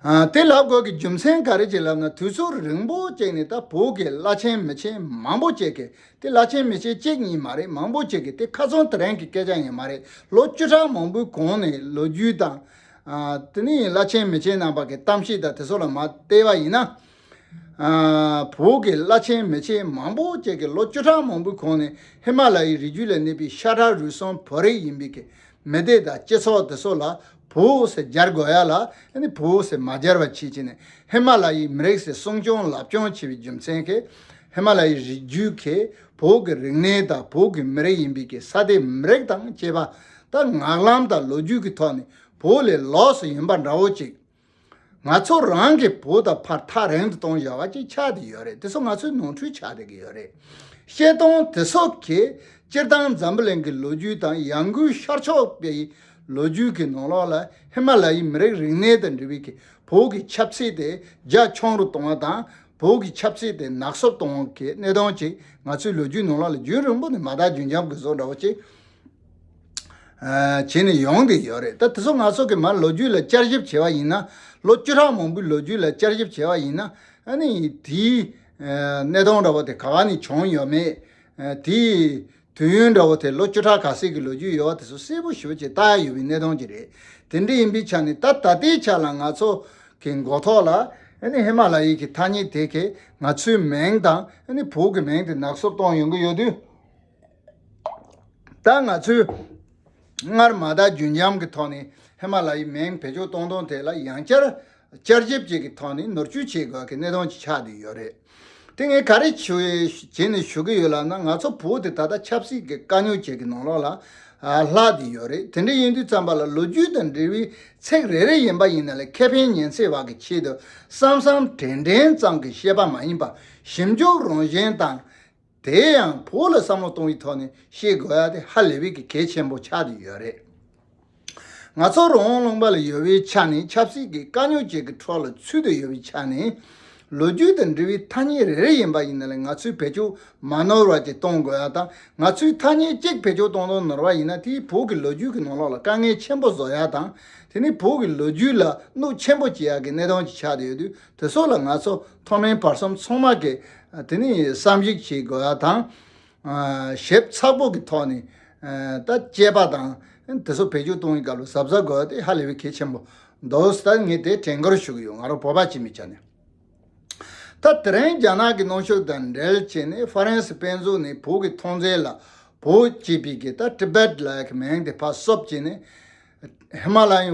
ཨ། དེ་ལབ་དགོས་ཀྱི་རྒྱུ་མཚན་ག་རེ་ཅིག་ལབ་ན། དུས་ཚོད་རིང་པོ་ཅིག་ནས་ད་བོད་ཀྱི་བླ་ཆེན་མི་ཆེན་མང་པོ་ཅིག་གིས། དེ་བླ་ཆེན་མི་ཆེན་གཅིག་གཉིས་མ་རེད། མང་པོ་ཅིག་གིས། དེ་ཁ་སང་དེ་རིང་གི་སྐད་ཆ་ཡང་མ་རེད། ལོ་བཅུ་ཕྲག་མང་པོའི་གོང་ནས་ལོ་རྒྱུས་དང་། ཨ། དེ་ནས་བླ་ཆེན་མི་ཆེན་རྣམ་པ་གི་གཏམ་བཤད་དང་དེ་ཚོ་ལ་མ་བལྟས་པ་ཡིན་ན། ཨ། བོད་ཀྱི་བླ་ཆེན་མི་ཆེན་མང་པོ་ཅིག་གིས་ལོ་བཅུ་ཕྲག་མང་པོའི་གོང་ནས་ཧི་མ་ལ་ཡའི་རི་རྒྱུད་ལ་གནས་པའི་ཤ་ཁྲག་རུས་གསུམ་བོད་རིགས་ཡིན་པའི་གི་མི་སྡེ་དང་སྤྱི་ཚོགས་དེ་ཚོ་ལ་བོད་ཟེར་སྦྱར་དགོས་ཡ་ལ། ཨ་ནི་བོད་ཟེར་མ་སྦྱར་བ་བྱས་བྱས་ནས། ཧི་མ་ལ་ཡའི་མི་རིགས་ཟེར་སྲུང་སྐྱོང་ལབ་སྐྱོང་བྱས་པའི་རྒྱུ་མཚན་གྱིས། ཧི་མ་ལ་ཡའི་རི་རྒྱུད་ཀྱི་བོད་ཀྱི་རིག་གནས་དང་བོད་ཀྱི་མི་རིགས་ཡིན་པའི་གི་ས་དེ་མི་རིགས་དང་བཅས་པ་ད་ངག་ལམ་དང་ལོ་རྒྱུས་ཀྱི་ཐོག་ནས་བོད་ལས་ལོགས་སུ་ཡིན་པ་འདྲ་བོ་ཅིག་ང་ཚོ་རང་གི་བོད་དང་ཕར་ཐག་རིང་དུ་གཏོང་བཞག་པ་ཅིག་ཆགས་བསྡད་ཡོད་རེད། དེ་ཚོ་ང་ཚོའི་ནོར་འཁྲུལ་ཆགས་བསྡད་ཀྱི་ཡོད་རེད། བཤད་སྟངས་དེ་ཚོ་གིས་སྤྱིར་བཏང་འཛམ་བུ་གླིང་གི་ལོ་རྒྱུས་དང་ཡང་སྒོས་ཤར་ཕྱོགས་པའི་ལོ་རྒྱུས་ཀྱི་ནང་ལོགས་ལ་ཧི་མ་ལ་ཡའི་མི་རིགས་རིག་གནས་དང་འབྲེལ་བའི་གི་བོད་ཀྱི་ཆབ་སྲིད་དེ་རྒྱ་ཆུང་རུ་གཏོང་བ་དང་བོད་ཀྱི་ཆབ་སྲིད་དེ་ནག་སོབ་གཏོང་བ་གི་གནད་དོན་ཅིག་ང་ཚོའི་ལོ་རྒྱུས་ནང་ལོགས་ལ་རྒྱུན་རིང་པོ་ནས་མ་དག་རྒྱུན་འབྱམས་ཀྱི་བཟོ་འདྲ་བོ་ཅིག་བྱས་ནས་ཡོང་བསྡད་ཡོད་རེད། ད་དེ་ཚོ་ང་ཚོ་གི་མར་ལོ་རྒྱུས་ལ་བསྐྱར་ཞིབ་བྱས་པ་ཡིན་ན། ལོ་བཅུ་ཕྲག་མང་པོའི་ལོ་རྒྱུས་ལ་བསྐྱར་ཞིབ་བྱས་པ་ཡིན་ན། ཨ་ནི་དེའི་གནད་དོན་འདྲ་བོ་དེ་ག་བ་ནས་བྱུང་ཡོད་མེད། དེའི་དུས་ཡུན་འདྲ་བོ་དེ་ལོ་བཅུ་ཕྲག་ག་ཚོད་ཀྱི་ལོ་རྒྱུས་ཡོད་པ་དེ་ཚོ་གསལ་པོ་ཞེ་པོ་ཅིག་ལྟ་ཡ་ཡོད་པའི་གནད་དོན་ཅིག་རེད། དེ་འདྲ་ཡིན་པའི་ཆ་ནས་ད་ད་ལྟའི་ཆ་ལ་ང་ཚོ་གི་མགོ་ཐོག་ལ་ཨ་ནི་ཧི་མ་ལ་ཡའི་གི་ཐག་ཉེ་དེ་གས་ང་ཚོའི་མིང་དང་ཨ་ནི་བོད་ཀྱི་མིང་དེ་ནག་སོབ་གཏོང་ཡོང་གི་ཡོད་དུས། ད་ང་ཚོས་སྔར་མ་དག་རྒྱུན་འབྱམས་ཀྱི་ཐོག་ནས་ཧི་མ་ལ་ཡའི་མིང་བེད་སྤྱོད་གཏོང་སྟངས་དེ་ལ་ཡང་བསྐྱར་བསྐྱར་ཞིབ་ཅིག་གི་ཐོག་ནས་ནོར་བཅོས་བྱེད་དགོས་ཀྱི་གནད་དོན་ཅིག་ཆགས་བསྡད་ཡོད་རེད། དེ་ངས་ག་རེ་ཞུ་བྱས་ནས་ཞུ་གི་ཡོད་ལབ་ན། ང་ཚོ་བོད་དེ་ད་ལྟ་ཆབ་སྲིད་ཀྱི་དཀའ་རྙོག་ཅིག་གི་ནང་ལོགས་ལ་ལྷག་བསྡད་ཡོད་རེད། དེ་འདྲ་ཡིན་དུས་ཙམ་པ་ལ་ལོ་རྒྱུས་དང་འབྲེལ་བའི་ཚིག་རེ་རེ་ཡིན་པ་ཡིན་ན་ལས་ཁེ་ཕན་ཉིན་མཚན་བར་གྱི་ཆེད་དུ་བསམ་བསམ་དྲན་དྲན་ཙམ་གྱི་བཤད་པ་མ་ཡིན་པ་ཞིབ་འཇུག་རང་བཞིན་དང་། དེ་ཡང་བོད་ལ་བསམ་བློ་གཏོང་བའི་ཐོག་ནས་ཤེས་དགོས་ཡ་དེ་ཧ་ལས་པའི་གི་གལ་ཆེན་པོ་ཆགས་བསྡད་ཡོད་རེད། ང་ཚོ་རང་དབང་ལུང་པ་ལ་ཡོད་པའི་ཆ་ནས་ཆབ་སྲིད་ཀྱི་དཀའ་རྙོག་ཅིག་གི་ཁྲོད་ལ་ཚུད་དུ་ཡོད་པའི་ཆ་ནས། ལོ་རྒྱུས་དང་འབྲེལ་བའི་ཐ་སྙད་རེ་རེ་ཡིན་པ་ཡིན་ན་ལས་ང་ཚོས་བེད་སྤྱོད་མ་ནོར་བ་ཅིག་གཏོང་དགོས་ཡ་དང་། ང་ཚོས་ཐ་སྙད་གཅིག་བེད་སྤྱོད་གཏོང་དུ་ནོར་བ་ཡིན་ན་དེས་བོད་ཀྱི་ལོ་རྒྱུས་ཀྱི་ནང་ལོགས་ལ་དཀའ་ངལ་ཆེན་པོ་བཟོ་ཡ་དང་། དེ་ནི་བོད་ཀྱི་ལོ་རྒྱུས་ལ་གནོད་ཆེན་པོ་བྱེད་ཡ་གི་གནད་དོན་ཅིག་ཆགས་བསྡད་ཡོད་དུས། དེ་ཚོ་ལ་ང་ཚོ་མཐོ་དམན་བར་གསུམ་ཚང་མ་གིས་དེ་ནི་བསམ་གཞིག་བྱེད་དགོས་ཡ་དང་། ཞིབ་ཚགས་པོ་གི་ཐོག་ནས་ད་དཔྱད་པ་དང་དེ་ཚོ་བེད་སྤྱོད་གཏོང་བའི་སྐབས་ལ་གཟབ་གཟབ་དགོས་ཡ་དེ་ཧ་ལས་པའི་གལ་ཆེན་པོ་འདུག་ད་ངས་དེ་དྲན་སྐུལ་ཞུ་གི་ཡོད། ང་རང་བོད་པ་ཅིག་མིན་ཆ་ནས། ད་དེ་རིང་རྒྱ་ནག་གི་གནོན་ཤུགས་དང་འབྲེལ་བྱས་ནས་ཧྥ་རན་སི་དཔེ་མཛོད་ནས་བོད་ཀྱི་ཐོན་རྫས་ལ་བོད་ཅེས་པའི་གི་ད་ཊི་བེཊ་ལབ་ཡ་གི་མིང་དེ་ཕར་སོབ་བྱས་ནས། ཧི་མ་ལ་ཡའི་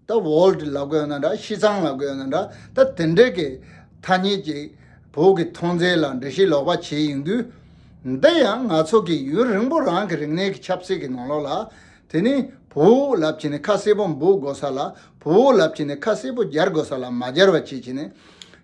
ད་ཝོལ་ཊི་ལབ་དགོས་ན་འདྲ། ཤི་ཚང་ལབ་དགོས་ན་འདྲ། ད་དེ་འདྲའི་གི་ཐ་སྙད་ཅིག་བོད་ཀྱི་ཐོན་རྫས་ལ་འགྲེལ་བཤད་ལོག་པ་བྱས་ཡོང་དུས། འདི་ཡང་ང་ཚོ་གི་ཡུན་རིང་པོ་རང་གི་རིག་གནས་ཀྱི་ཆབ་སྲིད་ཀྱི་ནང་ལོགས་ལ། དེ་ནི་བོད་ལབ་བྱས་ནས་ཁ་གསལ་པོ་འབོད་དགོས་ས་ལ། བོད་ལབ་བྱས་ནས་ཁ་གསལ་པོ་སྦྱར་དགོས་ས་ལ་མ་སྦྱར་བ་བྱས་བྱས་ནས།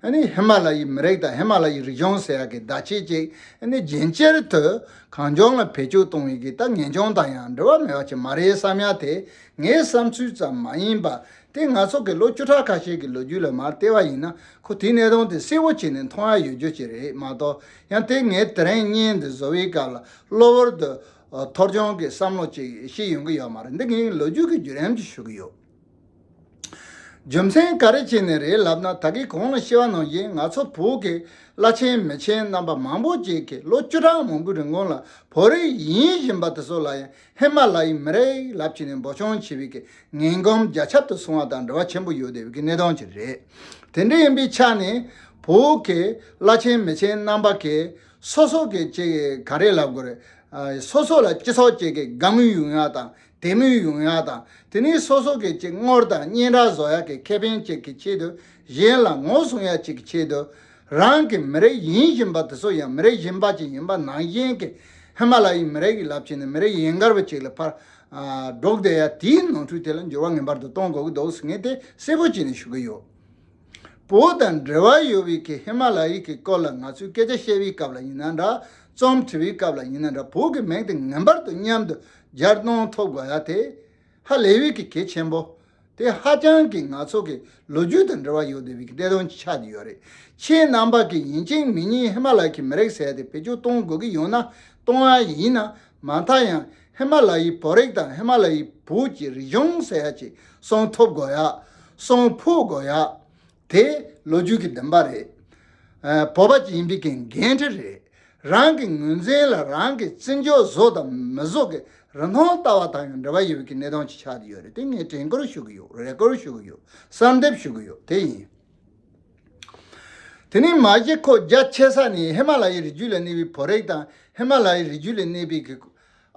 ཨ་ནི་ཧི་མ་ལ་ཡའི་མི་རིགས་དང་ཧི་མ་ལ་ཡའི་རིག་གཞུང་ཟེར་ཡ་གི་བརྡ་ཆད་ཅིག་ཨ་ནི་རྒྱུན་ཆད་དུ་གང་བྱུང་ལ་བེད་སྤྱོད་གཏོང་བའི་གི་ད་ངེས་འབྱུང་དང་ཡང་འབྲེལ་བ་མེད་པ་ཅིག་མ་རེད་བསམ་ཡ་དེ་ངའི་བསམ་ཚུལ་ཙམ་མ་ཡིན་པ། དེ་ང་ཚོ་གི་ལོ་བཅུ་ཕྲག་ཁ་ཤས་ཀྱི་ལོ་རྒྱུས་ལ་མར་བལྟས་པ་ཡིན་ན། ཁོ་དེའི་གནད་དོན་དེ་གསལ་པོ་བྱས་ནས་མཐོང་ཡ་ཡོད་རྒྱུ་ཅིག་རེད་མ་གཏོགས། ཡང་དེ་ངས་དེ་རིང་བརྙན་འདི་བཟོ་བའི་སྐབས་ལ་གློ་བུར་དུ་ཐོར་ཅང་གི་བསམ་བློ་ཅིག་ཤེས་ཡོང་གི་ཡོད་མ་རེད། འདི་ངའི་ལོ་རྒྱུས་ཀྱི་བརྒྱུད་རིམ་ཅིག་ཞུ་གི་ཡོད། རྒྱུ་མཚན་ག་རེ་བྱས་ནས་རེད་ལབ་ན། ད་གིན་གོང་ལ་བཤད་པ་ནང་བཞིན་ང་ཚོ་བོད་ཀྱི་བླ་ཆེན་མི་ཆེན་རྣམ་པ་མང་པོ་ཅིག་གིས་ལོ་བཅུ་ཕྲག་མང་པོའི་རིང་གོང་ལ་བོད་རིགས་ཡིན་བཞིན་པ་དེ་ཚོ་ལ་ཡང་ཧི་མ་ལ་ཡའི་མི་རིགས་ལབ་བྱས་ནས་འབོད་སྐྱོང་བྱེད་པའི་གི་ངན་གོམས་རྒྱ་ཁྱབ་ཏུ་སོང་བ་དང་འབྲེལ་བ་ཆེན་པོ་ཡོད་བསྡད་པའི་གི་གནད་དོན་ཅིག་རེད། དེ་འདྲ་ཡིན་པའི་ཆ་ནས་བོད་ཀྱི་བླ་ཆེན་མི་ཆེན་རྣམ་པ་གིས་སོ་སོ་གི་ཅིག་ག་རེ་ལབ་དགོས་རེད། སོ་སོ་ལ་སྤྱི་ཚོགས་ཅིག་གི་དགའ་མོས་ཡོང་ཡ་དང་། དད་མོས་ཡོང་ཡ་དང་། དེ་ནས་སོ་སོ་གི་ཅིག་ངོ་དང་སྙན་གྲགས་བཟོ་ཡ་གི་ཁེ་ཕན་ཅིག་གི་ཆེད་དུ། གཞན་ལ་ངོ་སྲུང་ཡ་ཅིག་གི་ཆེད་དུ། རང་གི་མི་རིགས་ཡིན་བཞིན་པ་དེ་ཚོ་ཡང་མི་རིགས་གཞན་པ་ཅིག་ཡིན་པ་ནང་བཞིན་གྱི་ཧི་མ་ལ་ཡའི་མི་རིགས་ལབ་བྱས་ནས་མི་རིགས་ཡན་གར་བ་ཅིག་ལ་ཕར་སྒྲོག་བསྡད་ཡ་དེའི་ནོར་འཁྲུལ་དེ་ལ་འགྱུར་བ་ངེས་པར་དུ་གཏོང་དགོས་ཀྱི་འདུག་ཟེར་ངས་དེ་གསལ་པོ་བྱས་ནས་ཞུ་གི་ཡོད། བོད་དང་འབྲེལ་བ་ཡོད་པའི་གི་ཧི་མ་ལ་ཡའི་གི་སྐོར་ལ་ང་ཚོས་སྐད་ཆ་བཤད་པའི་སྐབས་ལ་ཡིན་ན་འདྲ། རྩོམ་འབྲི་བའི་སྐབས་ལ་ཡིན་ན་འདྲ། བོད་ཀྱི་མིང་དེ་ངེས་པར་དུ་མཉམ་དུ་སྦྱར་གནང་ཐུབ་དགོས་ཡ་དེ་ཧ་ལས་པའི་གི་གལ་ཆེན་པོ། དེ་ཧ་ཅང་གི་ང་ཚོ་གི་ལོ་རྒྱུས་དང་འབྲེལ་བ་ཡོད་བསྡད་པའི་གི་གནད་དོན་ཅིག་ཆགས་ཀྱི་ཡོད་རེད། ཁྱེད་རྣམ་པ་གི་ཡིན་གཅིག་མིན་གཉིས་ཧི་མ་ལ་ཡའི་མི་རིགས་ཟེར་ཡ་དེ་བེད་སྤྱོད་གཏོང་དགོས་ཀྱི་ཡོད་ན་གཏོང་ཡ་ཡིན་ན་མ་མཐའ་ཡང་ཧི་མ་ལ་ཡའི་བོད་རིགས་དང་ཧི་མ་ལ་ཡའི་བོད་ཀྱི་རིག་གཞུང་ཟེར་ཡ་ཅིག་སྲུང་ཐུབ་དགོས་ཡ། སྲུང་ཕོད་དགོས་ཡ། དེ་ལོ་རྒྱུས་ཀྱི་བདེན་པ་རེད། ཨ། བོད་པ་ཅིག་ཡིན་པའི་གི་འགན་འཁྲི་རེད། རང་གི་ངོས་འཛིན་ལ་རང་གི་བརྩི་འཇོག་བཟོ་དང་མི་བཟོ་གི་རིན་ཐང་ལྟ་བ་དང་ཡང་འབྲེལ་བ་ཡོད་པའི་གི་གནད་དོན་ཅིག་ཆགས་བསྡད་ཡོད་རེད། དེ་ངས་དྲན་སྐུལ་ཞུ་གི་ཡོད། རེ་སྐུལ་ཞུ་གི་ཡོད། གསལ་འདེབས་ཞུ་གི་ཡོད། དེ་ཡིན། དེ་ནས་མ་གཞི་ཁོ་རྒྱ་ཆེ་ས་ནས་ཧི་མ་ལ་ཡའི་རི་རྒྱུད་ལ་གནས་པའི་བོད་རིགས་དང་ཧི་མ་ལ་ཡའི་རི་རྒྱུད་ལ་གནས་པའི་གི་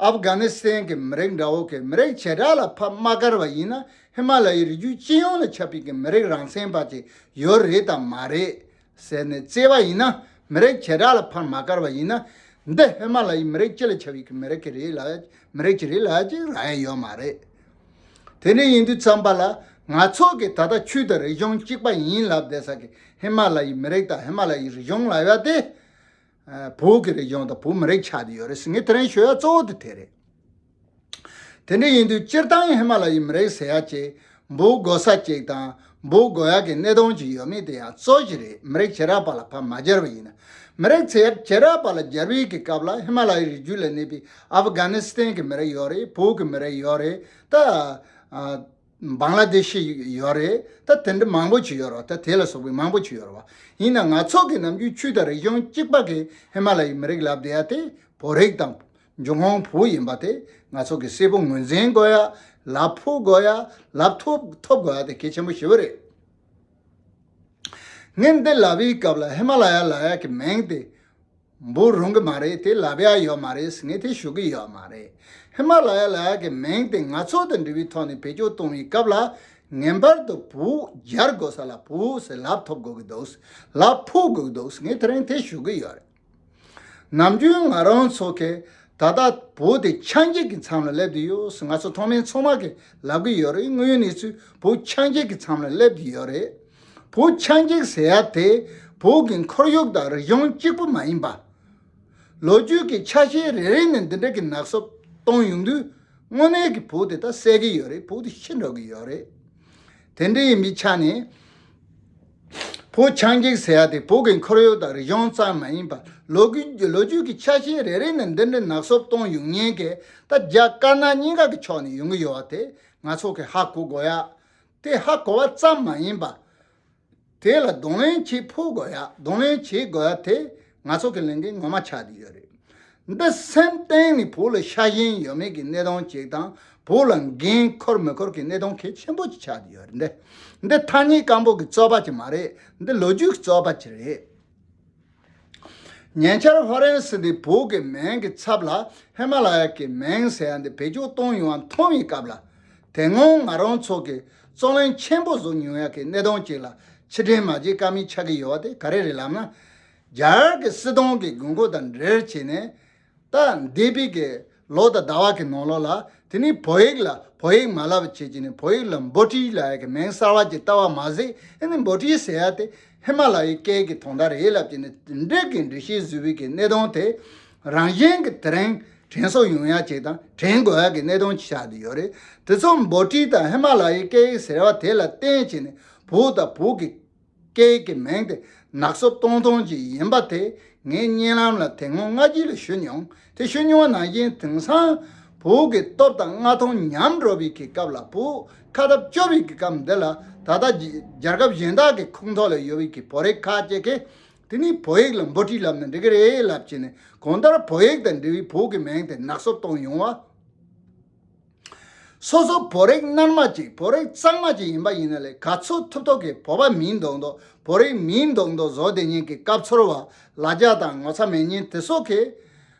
ཨབ་གྷ་ནི་སི་ཐན་གྱི་མི་རིགས་འདྲ་བོ་གི་མི་རིགས་བྱེ་བྲག་ལ་ཕར་མ་བཀར་བ་ཡིན་ན། ཧི་མ་ལ་ཡའི་རི་རྒྱུད་སྤྱི་ཡོངས་ལ་ཁྱབ་པའི་གི་མི་རིགས་རང་མཚན་པ་ཅིག་ཡོད་རེད་དམ་མ་རེད་ཟེར་ནས་བཙལ་བ་ཡིན་ན། མི་རིགས་བྱེ་བྲག་ལ་ཕར་མ་བཀར་བ་ཡིན་ན། འདི་ཧི་མ་ལ་ཡའི་མི་རིགས་སྤྱི་ལ་ཁྱབ་ཡོད་ཀྱི་མི་རིགས་ཀྱི་རེད་ལ། མི་རིགས་ཀྱི་རེད་ལ་ཅིག་རག་ཡ་ཡོད་མ་རེད། དེ་འདྲ་ཡིན་དུས་ཙམ་པ་ལ། ང་ཚོ་གི་ད་ལྟ་ཆོས་དང་རིག་གཞུང་གཅིག་པ་ཡིན་ལབ་བསྡད་ས་གི་ཧི་མ་ལ་ཡའི་མི་རིགས་དང་ཧི་མ་ལ་ཡའི་རིག་གཞུང་ལབ་ཡ་དེ། ཨ། བོད་ཀྱི་རིག་གཞུང་དང་བོད་མི་རིགས་ཆགས་བསྡད་ཡོད་རེད་ཟེར། ངས་དེ་རིང་ཞུ་ཡ་གཙོ་བོ་དེ་དེ་རེད། དེ་འདྲ་ཡིན་དུས་སྤྱིར་བཏང་ཧི་མ་ལ་ཡའི་མི་རིགས་ཟེར་ཡ་ཅིག་འབོད་དགོས་ས་ཅིག་དང་འབོད་དགོས་ཡ་གི་གནད་དོན་ཅིག་ཡོད་མེད་དེ་ཡང་གཙོ་ཆེ་རེད། མི་རིགས་བྱེ་བྲག་པ་ལ་ཕར་མ་སྦྱར་བ་ཡིན་ན། མི་རིགས་བྱེ་བྱེ་བྲག་པ་ལ་སྦྱར་བའི་གི་སྐབས་ལ་ཧི་མ་ལ་ཡའི་རི་རྒྱུད་ལ་གནས་པའི་ཨབ་གྷ་ནི་སི་ཐན་གྱི་མི་རིགས་ཡོད་རེད། བོད་ཀྱི་མི་རིགས་ཡོད་རེད། ད། ཨ། བང་ལ་དེ་ཤི་ཡོད་རེད། ད་དེ་འདྲ་མང་པོ་ཅིག་ཡོད་རེད། ད་དེ་ལ་སོགས་པའི་མང་པོ་ཅིག་ཡོད་རེད་བ། ཡིན་ན་ང་ཚོ་གི་ནམ་རྒྱུན་ཆོས་དང་རིག་གཞུང་གཅིག་པ་གི་ཧི་མ་ལ་ཡའི་མི་རིགས་ལབ་བསྡད་ཡ་དེ་བོད་རིགས་དང་། འབྱུང་ཁུངས་བོད་ཡིན་པ་དེ་ང་ཚོ་གི་གསལ་པོ་ངོས་འཛིན་དགོས་ཡ། ལབ་ཕོད་དགོས་ཡ། ལབ་ཐོབ་ཐོབ་དགོས་ཡ་དེ་གལ་ཆེན་པོ་ཞེ་པོ་རེད། ངས་འདི་ལབ་པའི་སྐབས་ལ་ཧི་མ་ལ་ཡ་ལབ་ཡ་གི་མིང་དེ་འབོད་རུང་གི་མ་རེད། དེ་ལབ་ཡ་ཡོད་མ་རེད་ཟེར་ངས་དེ་ཞུ་གི་ཡོད་མ་རེད། ཧི་མ་ལ་ཡ་ལབ་ཡ་གི་མིང་དེ་ང་ཚོ་དང་འབྲེལ་བའི་ཐོག་ནས་བེད་སྤྱོད་གཏོང་བའི་སྐབས་ལ་ངེས་པར་དུ་བོད་སྦྱར་དགོས་ས་ལ་བོད་ཟེར་ལབ་ཐོབ་དགོས་ཀྱི་འདུག། ལབ་ཕོད་དགོས་ཀྱི་འདུག་ཟེར་ངས་དེ་རིང་དེ་ཞུ་གི་ཡོད་རེད། ནམ་རྒྱུན་ང་རང་ཚོ་གིས་ད་ལྟ་བོད་དེ་ཆགས་འཇིག་གི་མཚམས་ལ་སླེབས་བསྡད་ཡོད་ཟེར་ང་ཚོ་མཐོང་མི་ཚང་མ་གིས་ལབ་ཀྱི་ཡོད་རེད། དངོས་ཡོད་གནས་ཚུལ་བོད་ཆགས་འཇིག་གི་མཚམས་ལ་སླེབས་བསྡད་ཡོད་རེད། བོད་ཆགས་འཇིག་ཟེར་ཡ་དེ་བོད་ཀྱི་ཁོར་ཡུག་དང་རིག་གཞུང་གཅིག་པུ་མ་ཡིན་པ། ལོ་རྒྱུས་ཀྱི་ཆ་ཤས་རེ་རེ་ནས་འདི་འདྲ་གི་ནག་སུབ་གཏོང་ཡོང་དུས་དངོས་གནས་ཀྱི་བོད་དེ་ད་ཟད་ཀྱི་ཡོད་རེད། བོད་དེ་ཤི་འགྲོ་གི་ཡོད་རེད། དེ་འདྲ་ཡིན་པའི་ཆ་ནས། བོད་ཆགས་འཇིག་ཟེར་ཡ་དེ་བོད་ཀྱི་ཁོར་ཡུག་དང་རིག་གཞུང་ཙམ་མ་ཡིན་པར་ལོ་རྒྱུས་ལོ་རྒྱུས་ཀྱི་ཆ་ཤས་རེ་རེ་ནས་འདི་འདྲའི་ནག་སུབ་གཏོང་ཡོང་མཁན་གྱི་ད་རྒྱ་དཀར་ནག་གཉིས་ཀ་གི་ཕྱོགས་ནས་ཡོང་གི་ཡོད་པ་དེ་ང་ཚོ་གིས་ཧ་གོ་དགོས་ཡ། དེ་ཧ་གོ་བ་ཙམ་མ་ཡིན་པར། དེ་ལ་གདོང་ལེན་བྱེད་ཕོད་དགོས་ཡ། གདོང་ལེན་བྱེད་དགོས་ཡ་དེ་ང་ཚོ་གི་ལས་འགན་ངོ་མ་ཆགས་བསྡད་ཡོད་རེད། འདི་སེམས་གཏིང་ནས་བོད་ལ་ཤ་ཞེན་ཡོད་མེད་ཀྱི་གནད་དོན་ཅིག་དང་བོད་ལ་འགན་འཁུར་མི་འཁུར་གྱི་གནད་དོན་གལ་ཆེན་པོ་ཅིག་ཆགས་བསྡད་ཡོད་རེད། འདི་འདི་ཐ་སྙད་སྐམ་པོ་གི་རྩོད་པ་ཅིག་མ་རེད། འདི་ལོ་རྒྱུས་ཀྱི་རྩོད་པ་ཅིག་རེད། ཉེ་ཆར་ཧྥ་རན་སི་དེ་བོད་ཀྱི་མིང་གི་ཚབ་ལ་ཧི་མ་ལ་ཡ་གི་མིང་ཟེར་ཡ་འདི་བེད་སྤྱོད་གཏོང་ཡོང་བ་མཐོང་བའི་སྐབས་ལ། དེ་སྔོན་ང་རང་ཚོ་གིས་རྩོད་གླེང་ཆེན་པོ་བཟོ་མྱོང་ཡ་གི་གནད་དོན་ཅིག་ལ་ཕྱིར་དྲན་མ་བྱེད་ཀ་མེད་ཆགས་ཀྱི་ཡོད་པ་དེ་ག་རེ་རེད་ལབ་ན། རྒྱ་གར་གྱི་སྲིད་དོན་གྱི་དགོས་མཁོ་དང་འབྲེལ་བྱས་ནས། ད་འདས་པའི་གི་ལོ་དང་ཟླ་བ་གི་ནང་ལོགས་ལ་དེ་ནི་བོད་ཡིག་ལ་བོད་ཡིག་མ་ལབ་བྱས་ཀྱི་ནི་བོད་ཡིག་ལ་འབོ་ཊི་ལབ་ཡ་གི་མིང་གསར་བ་ཅིག་བཏགས་པ་མ་ཟད། ཨ་ནི་འབོ་ཊི་ཟེར་ཡ་དེ་ཧི་མ་ལ་ཡའི་སྐད་ཀྱི་དོན་དག་རེད་ལབ་ཀྱི་ནི་འདྲ་གི་འགྲེལ་བཤད་བཟོས་པའི་གི་གནད་དོན་དེ་རང་བཞིན་གྱི་དེ་རིང་དྲན་གསོ་ཡོང་ཡ་ཅིག་དང་དྲན་དགོས་ཡ་གི་གནད་དོན་ཅིག་ཆགས་བསྡད་ཡོད་རེད། དེ་ཚོ་འབོ་ཊི་དང་ཧི་མ་ལ་ཡའི་སྐད་ཡིག་ཟེར་བ་དེ་ལ་བརྟེན་བྱས་ནས་བོད་དང་བོད་ཀྱི་སྐད་ཀྱི་མིང་དེ་ནག་སོབ་གཏོང་སྟངས་ཅིག་ཡིན་པ་དེ་ངས་བརྙན་ལམ་ལ་དེ་སྔོན་སྔ་རྗེས་ལ་ཞུ་མྱོང་། དེ་ཞུ་མྱོང་བ་ནང་བཞིན་དེང་སང་བོད་ཀྱི་སྟོབས་དང་མངའ་ཐང་ཉམས་འགྲོ་བའི་གི་སྐབས་ལ། བོད་ཁ་སྟབས་སྐྱོ་བའི་གི་སྐབས་འདི་ལ་ད་ལྟ་རྒྱལ་ཁབ་གཞན་དག་གི་ཁོངས་གཏོགས་ལ་ཡོད་པའི་གི་བོད་རིགས་ཁག་ཅིག་གིས་དེ་ནི་བོད་ཡིག་ལ་འབོ་ཊི་ལབ་ན་འགྲིག་གི་རེད་ལབ་བྱས་ནས་གང་ལྟར་བོད་ཡིག་དང་འབྲེལ་བའི་བོད་ཀྱི་མིང་དེ་ནག་སོབ་གཏོང་ཡོང་བ། སོ་སོ་བོད་རིགས་རྣལ་མ་ཅིག་བོད་རིགས་གཙང་མ་ཅིག་ཡིན་པ་ཡིན་ན་ལས་ག་ཚོད་ཐུབ་ཐོབ་ཀྱིས་བོད་པ་མིན་མདོག་མདོག་བོད་རིགས་མིན་མདོག་མདོག་བཟོ་བསྡད་མཁན་གྱི་སྐབས་ཚོར་བ་ལ་རྒྱ་དང་ངོ་ཚ་མེད་མཁན་དེ་ཚོ་གིས་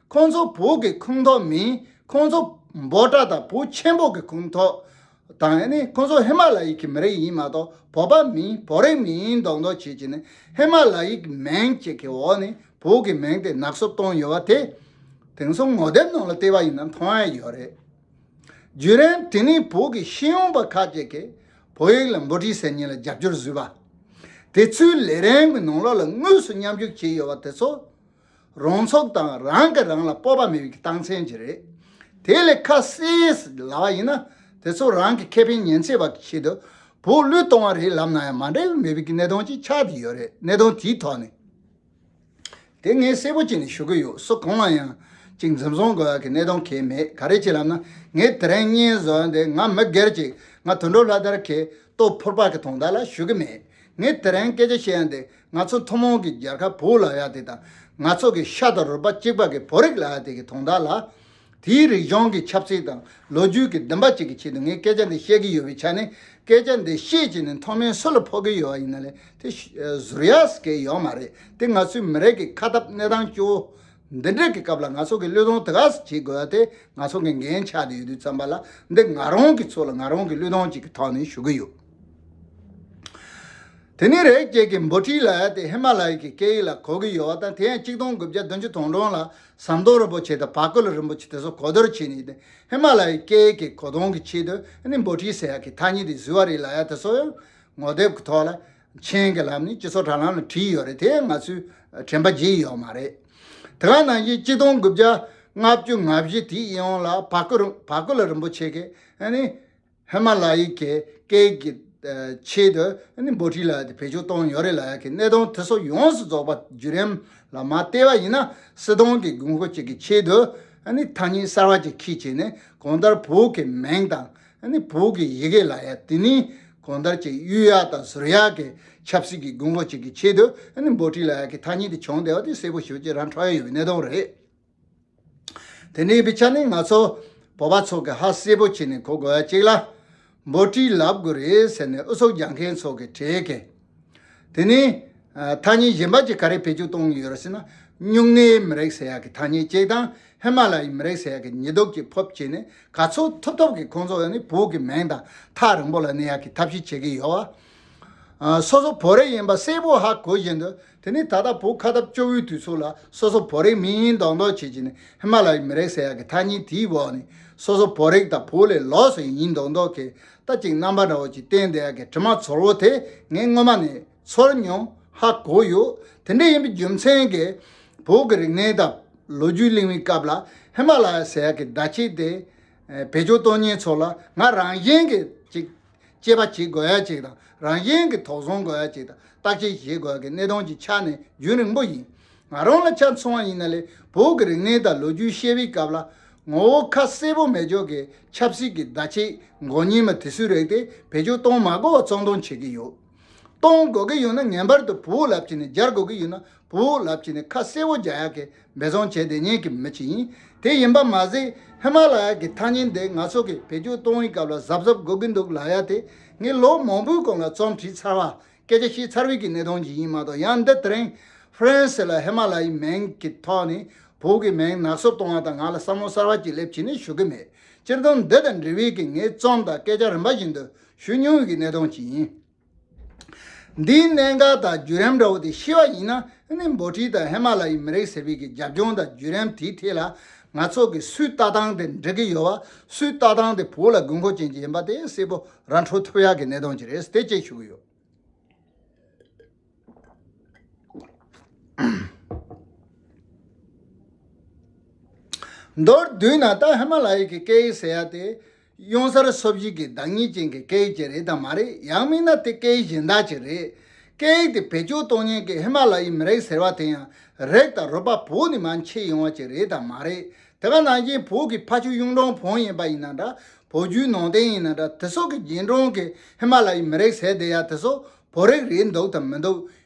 ཁོང་ཚོ་བོད་ཀྱི་ཁོངས་གཏོགས་མིན། ཁོང་ཚོ་འབོད་སྒྲ་དང་བོད་ཆེན་པོ་གི་ཁོངས་གཏོགས་དང་ཨ་ནི་ཁོང་ཚོ་ཧི་མ་ལ་ཡའི་གི་མི་རིགས་ཡིན་མ་གཏོགས་བོད་པ་མིན། བོད་རིགས་མིན་མདོག་མདོག་བྱེད་ཀྱི་ནི་ཧི་མ་ལ་ཡའི་གི་མིང་ཅིག་གི་འོག་ནས་བོད་ཀྱི་མིང་དེ་ནག་སོབ་གཏོང་ཡོད་པ་དེ་དེང་སང་ངོ་དེབ་ནང་ལ་བལྟས་པ་ཡིན་ན་མཐོང་ཡ་ཡོད་རེད། བརྒྱུད་རིམ་དེ་ནས་བོད་ཀྱི་ཤེས་ཡོན་པ་ཁག་ཅིག་གིས་བོད་ཡིག་ལ་འབོད་སྒྲིག་ཟེར་མཁན་ལ་རྒྱབ་སྐྱོར་བཟོས་པ། དེ་ཚོའི་ལས་རིམ་གྱི་ནང་ལོགས་ལ་དངོས་སུ་མཉམ་ཞུགས་བྱས་ཡོད་པ་དེ་ཚོ་རང་ཚུགས་དང་རང་གིས་རང་ལ་སྤོབས་པ་མེད་པའི་རྟགས་མཚན་ཅིག་རེད། དེ་ལས་ཁ་གསལ་ལབ་པ་ཡིན་ན་དེ་ཚོ་རང་གི་ཁེ་ཕན་ཉེན་ཚད་པ་གི་ཆེད་དུ་བོད་བློས་གཏོང་བ་རེད་ལབ་ན་ཡང་མ་འགྲིག་པ་མེད་པའི་གི་གནད་དོན་ཅིག་ཆགས་བསྡད་ཡོད་རེད། གནད་དོན་དེའི་ཐོག་ནས། དེ་ངས་གསལ་པོ་བྱས་ནས་ཞུ་གི་ཡོད། སུ་གང་ལ་ཡང་ཅིག་འཛེམ་ཟོན་དགོས་ཡ་གི་གནད་དོན་གང་ཡང་མེད། ག་རེ་བྱས་ལབ་ན་ངས་དེ་རིང་བརྙན་བཟོ་ཡ་འདི་ང་མི་སྒེར་གྱི་ང་དོན་གྲུབ་ལྷ་དར་གྱི་ལྟོ་ཕོར་པ་གི་དོན་དག་ལ་ཞུ་གི་མེད། ངས་དེ་རིང་སྐད་ཆ་བཤད་ཡ་འདི་ང་ཚོ་ཐུན་མོང་གི་རྒྱལ་ཁབ་བོད་ལབ་ཡ་དེ་དང་ང་ཚོ་གི་ཤ་དང་རུས་པ་གཅིག་པ་གི་བོད་རིགས་ལབ་ཡ་དེ་གི་དོན་དག་ལ། དེའི་རིག་གཞུང་གི་ཆབ་སྲིད་དང་ལོ་རྒྱུས་ཀྱི་འདུན་པ་གཅིག་གི་ཆེད་དུ་ངས་སྐད་ཆ་འདི་བཤད་ཀྱི་ཡོད་པའི་ཆ་ནས་སྐད་ཆ་འདི་བཤད་བྱས་ནས་མཐོང་མེད་སུ་ལ་ཕོག་གི་ཡོད་པ་ཡིན་ན་ལས་དེ་ཞུ་ཟུར་ཡག་གི་ཡོད་མ་རེད། དེ་ང་ཚོའི་མི་རིགས་ཀྱི་ཁ་སྟབས་གནས་སྟངས་སྐྱོ་བོ་འདི་འདྲ་གི་སྐབས་ལ་ང་ཚོ་གི་བློས་གཏོང་དེ་ག་ཟེ་བྱེད་དགོས་ཡ་དེ་ང་ཚོ་གི་འགན་ཆགས་བསྡད་ཡོད་དུས་ཙམ་པ་ལ་འདི་ང་རང་གི་ཚོ་ལ་ང་རང་གི་བློས་གཏོང་གཅིག་གི་ཐོག་ནས་ཞུ་གི་ཡོད། དེ་ནས་རེད་ཅེས་ཀྱི་འབོ་ཁྲིད་ལབ་ཡ་དེ་ཧི་མ་ལ་ཡའི་གི་སྐད་ཡིག་ལ་གོ་གི་ཡོད་པ་དང་། དེ་ཡང་གཅིག་སྟོང་དགུ་བརྒྱ་བདུན་ཅུ་དོན་གྲངས་ལ་ཟམ་གདོང་རིན་པོ་ཆེ་དང་བ་ཀུ་ལ་རིན་པོ་ཆེ་དེ་ཚོ་གོ་བསྡུར་བྱས་ནས། དེ་ཧི་མ་ལ་ཡའི་སྐད་ཡིག་གི་གོ་སྟངས་ཀྱི་ཆེད་དུ་ཨ་ནི་འབོ་ཁྲིད་ཟེར་ཡ་གི་ཐ་སྙད་དེ་བཟོས་པ་རེད་ལབ་ཡ་དེ་ཚོ་ཡང་ངོ་དེབ་ཀྱི་ཐོག་ལ་མཆན་གྱི་ལམ་ནས་སྤྱི་ཚོགས་དྲ་ལམ་ལ་བྲིས་ཡོད་རེད། དེ་ང་ཚོས་དྲན་པ་བརྗེད་ཡོད་མ་རེད། དེ་ག་ནང་བཞིན་གཅིག་སྟོང་དགུ་བརྒྱ་ལྔ་བཅུ་ང་བཞི་དེའི་ཡོངས་ལ་བ་ཀུ་རིན་བ་ཀུ་ལ་རིན་པོ་ཆེ་གིས་ཨ་ནི་ཧི་མ་ལ་ཡའི་གི་སྐད་ཀྱི་ཆེད་དུ་ཨ་ནི་འབོ་ཁྲིད་ལབ་ཡ་དེ་བེད་སྤྱོད་གཏོང་ཡོད་རེད་ལབ་ཡ་གི་གནད་དོན་དེ་ཚོ་ཡོངས་སུ་རྫོགས་པ་བརྒྱུད་རིམ་ལ་མར་བལྟས་པ་ཡིན་ན། སྲིད་དོན་གྱི་དགོས་མཁོ་ཅིག་གི་ཆེད་དུ་ཨ་ནི་ཐ་སྙད་གསར་བ་ཅིག་ཁྱེར་བྱས་ནས་གང་ལྟར་བོད་ཀྱི་མིང་དང་ཨ་ནི་བོད་ཀྱི་ཡི་གེ་ལབ་ཡ་དེ་ནི་གང་ལྟར་ཅིག་གཡུག་ཡ་དང་ཟུར་ཡ་གི་ཆབ་སྲིད་ཀྱི་དགོས་མཁོ་ཅིག་གི་ཆེད་དུ་ཨ་ནི་འབོ་ཁྲིད་ལབ་ཡ་གི་ཐ་སྙད་དེ་བྱུང་བསྡད་པ་དེ་གསལ་པོ་ཞེ་པོ་ཅིག་ར་འཕྲོད་ཡ་ཡོད་པའི་གནད་དོན་རེད། དེ་འདྲ་ཡིན་པའི་ཆ་ནས་ང་ཚོ་བོད་པ་ཚོ་གི་ཧ་གསལ་པོ་བྱས་ནས་གོ་དགོས་ཡ་གཅིག་ལ། འབོ་ཁྲིད་ལབ་དགོས་རེད་ཟེར་ནས་ཨུ་ཚུགས་རྒྱག་མཁན་ཚོ་གི་གྲས་ཀྱིས། དེ་ནས་ཨ་ཐ་སྙད་གཞན་པ་ཅིག་ག་རེ་བེད་སྤྱོད་གཏོང་གི་ཡོད་རེད་ཟེར་ན། སྨྱུང་གནས་མི་རིགས་ཟེར་ཡ་གི་ཐ་སྙད་གཅིག་དང་། ཧི་མ་ལ་ཡའི་མི་རིགས་ཟེར་ཡ་གི་ཉེས་འདོགས་ཅིག་ཕབ་བྱས་ནས་ག་ཚོད་ཐུབ་ཐུབ་ཀྱིས་ཁོང་ཚོ་ཡང་ནི་བོད་ཀྱི་མིང་དང་ཐག་རིང་པོ་ལ་གནས་ཡ་གི་ཐབས་ཤེས་བྱེད་ཀྱི་ཡོད་པ། ཨ་སོ་སོ་བོད་རིགས་ཡིན་པ་གསལ་པོ་ཧ་གོ་བཞིན་དུ། དེ་ནས་ད་ལྟ་བོད་ཁ་སྟབས་སྐྱོ་བོའི་དུས་ཚོད་ལ་སོ་སོ་བོད་རིགས་མིན་མདོག་མདོག་བྱེད་ཀྱི་ནས་ཧི་མ་ལ་ཡའི་མི་རིགས་ཟེར་ཡ་གི་ཐ་སྙད་དེའི་འོག་ནས་སོ་སོ་བོད་རིགས་དང་བོད་ལས་ལོགས་སུ་ཡིན་མདོག་མདོག་གི་ད་ཅིག་རྣམ་པ་འདྲ་བོ་ཅིག་བསྟན་བསྡད་ཡ་གི་དྲི་མ་ཚོར་བོ་དེ་ངས་སྔོན་མ་ནས་ཚོར་མྱོང་ཧ་གོ་ཡོད། དེ་འདྲ་ཡིན་པའི་རྒྱུ་མཚན་གྱིས་བོད་ཀྱི་རིག་གནས་དང་ལོ་རྒྱུས་གླེང་བའི་སྐབས་ལ་ཧི་མ་ལ་ཡ་ཟེར་ཡ་གི་བརྡ་ཆད་དེ་བེད་སྤྱོད་གཏོང་མཁན་ཚོ་ལ་ང་རང་བཞིན་གྱིས་ཅིག་དཔྱད་པ་བྱེད་དགོས་ཡ་ཅིག་དང་། རང་བཞིན་གྱིས་དོགས་ཟོན་དགོས་ཡ་ཅིག་དང་། བརྟག་དཔྱད་བྱེད་དགོས་ཡ་གི་གནད་དོན་ཅིག་ཆགས་ནས་རྒྱུན་རིང་པོ་ཡིན། ང་རང་ལ་ཆ་མཚོན་པ་ཡིན་ན་ལས་བོད་ཀྱི་རིག་གནས་དང་ལོ་རྒྱུས་བཤད་པའི་སྐབས་ལ་ངོ་བོ་ཁ་གསལ་པོ་མེད་ཕྱོགས་ཀྱི་ཆབ་སྲིད་ཀྱི་བརྡ་ཆད་མགོ་རྙིང་མ་དེ་ཚོའི་རིགས་དེ་བེད་སྤྱོད་གཏོང་མ་དགོས་པ་བརྩམས་གཏོང་བྱེད་ཀྱི་ཡོད། གཏོང་དགོས་ཀྱི་ཡོད་ན་ངེས་པར་དུ་བོད་ལབ་བྱས་ནས་སྦྱར་དགོས་ཀྱི་ཡོད་ན། བོད་ལབ་བྱས་ནས་ཁ་གསལ་པོ་རྒྱག་ཡག་གི་འབད་བརྩོན་བྱས་བསྡད་མཁན་གྱི་མི་ཅིག་ཡིན། དེ་ཡིན་པ་མ་ཟད་ཧི་མ་ལ་ཡ་གི་ཐ་སྙད་འདི་ང་ཚོ་གིས་བེད་སྤྱོད་གཏོང་བའི་སྐབས་ལ་གཟབ་གཟབ་དགོས་ཀྱི་འདུག་ལབ་ཡ་དེ་ངས་ལོ་མང་པོའི་གོང་ལ་རྩོམ་བྲིས་ཚར་བ། སྐད་ཆ་བཤད་ཚར་བའི་གི་གནད་དོན་ཅིག་ཡིན་མ་གཏོགས། ཡང་འདི་དེ་རིང་ཧྥ་རན་སི་ལ་ཧི་མ་ལ་ཡའི་མིང་གི་ཐོག་ནས་བོད་ཀྱི་མིང་ནག་སུབ་གཏོང་བ་དང་ང་ལ་བསམ་བློ་གསར་བ་ཅིག་སླེབས་བྱས་ནས་ཞུ་གི་མེད། སྤྱིར་བཏང་འདི་དང་འབྲེལ་བའི་གི་ངའི་རྩོམ་དང་སྐད་ཆ་རིམ་པ་བཞིན་དུ་ཞུ་མྱོང་བའི་གི་གནད་དོན་ཅིག་ཡིན། འདིའི་གནད་འགག་དང་བརྒྱུད་རིམ་འདྲ་བོ་དེ་ཤེས་པ་ཡིན་ན། ཨ་ནི་འབོ་ཁྲིད་དང་ཧི་མ་ལ་ཡའི་མི་རིགས་ཟེར་བའི་གི་རྒྱབ་ལྗོངས་དང་བརྒྱུད་རིམ་དེའི་ཐད་ལ་ང་ཚོ་གི་སུའི་ལྟ་སྟངས་དེ་འགྲིག་གི་ཡོད་པ། སུའི་ལྟ་སྟངས་དེ་བོད་ལ་དགོས་མཁོ་ཅན་ཅིག་ཡིན་པ་དེ་གསལ་པོ་ར་འཕྲོད་ཐུབ་ཡག་གི་གནད་དོན་ཅིག་རེད། དེ་གཅིག་ཞུ་གི་ཡོད། མདོར་བསྡུས་ན་ད་ཧི་མ་ལ་ཡའི་གི་སྐད་ཡིག་ཟེར་ཡ་དེ་གཡུང་གསར་སོ་བཞི་གི་བདག་ཉིད་ཅན་གྱི་སྐད་ཡིག་ཅིག་རེད་དམ་མ་རེད། ཡང་མིན་ན་དེ་སྐད་ཡིག་གཞན་དག་ཅིག་རེད། སྐད་ཡིག་དེ་བེད་སྤྱོད་གཏོང་མཁན་གྱི་ཧི་མ་ལ་ཡའི་མི་རིགས་ཟེར་བ་དེ་ཡང་རིགས་དང་རུས་པ་བོད་ནས་མར་མཆེད་ཡོང་བ་ཅིག་རེད་དམ་མ་རེད། དེ་ག་ནང་བཞིན་བོད་ཀྱི་ཕ་ཆུ་གཡུང་དྲུང་བོན་ཡིན་པ་ཡིན་ན་འདྲ། བོད་བརྒྱུད་ནང་བསྟན་ཡིན་ན་འདྲ། དེ་ཚོ་གི་རྗེས་འབྲང་གི་ཧི་མ་ལ་ཡའི་མི་རིགས་ཟེར་བསྡད་ཡ་དེ་ཚོ་བོད་རིགས་རེད་འདུག་དང་མི་འདུག་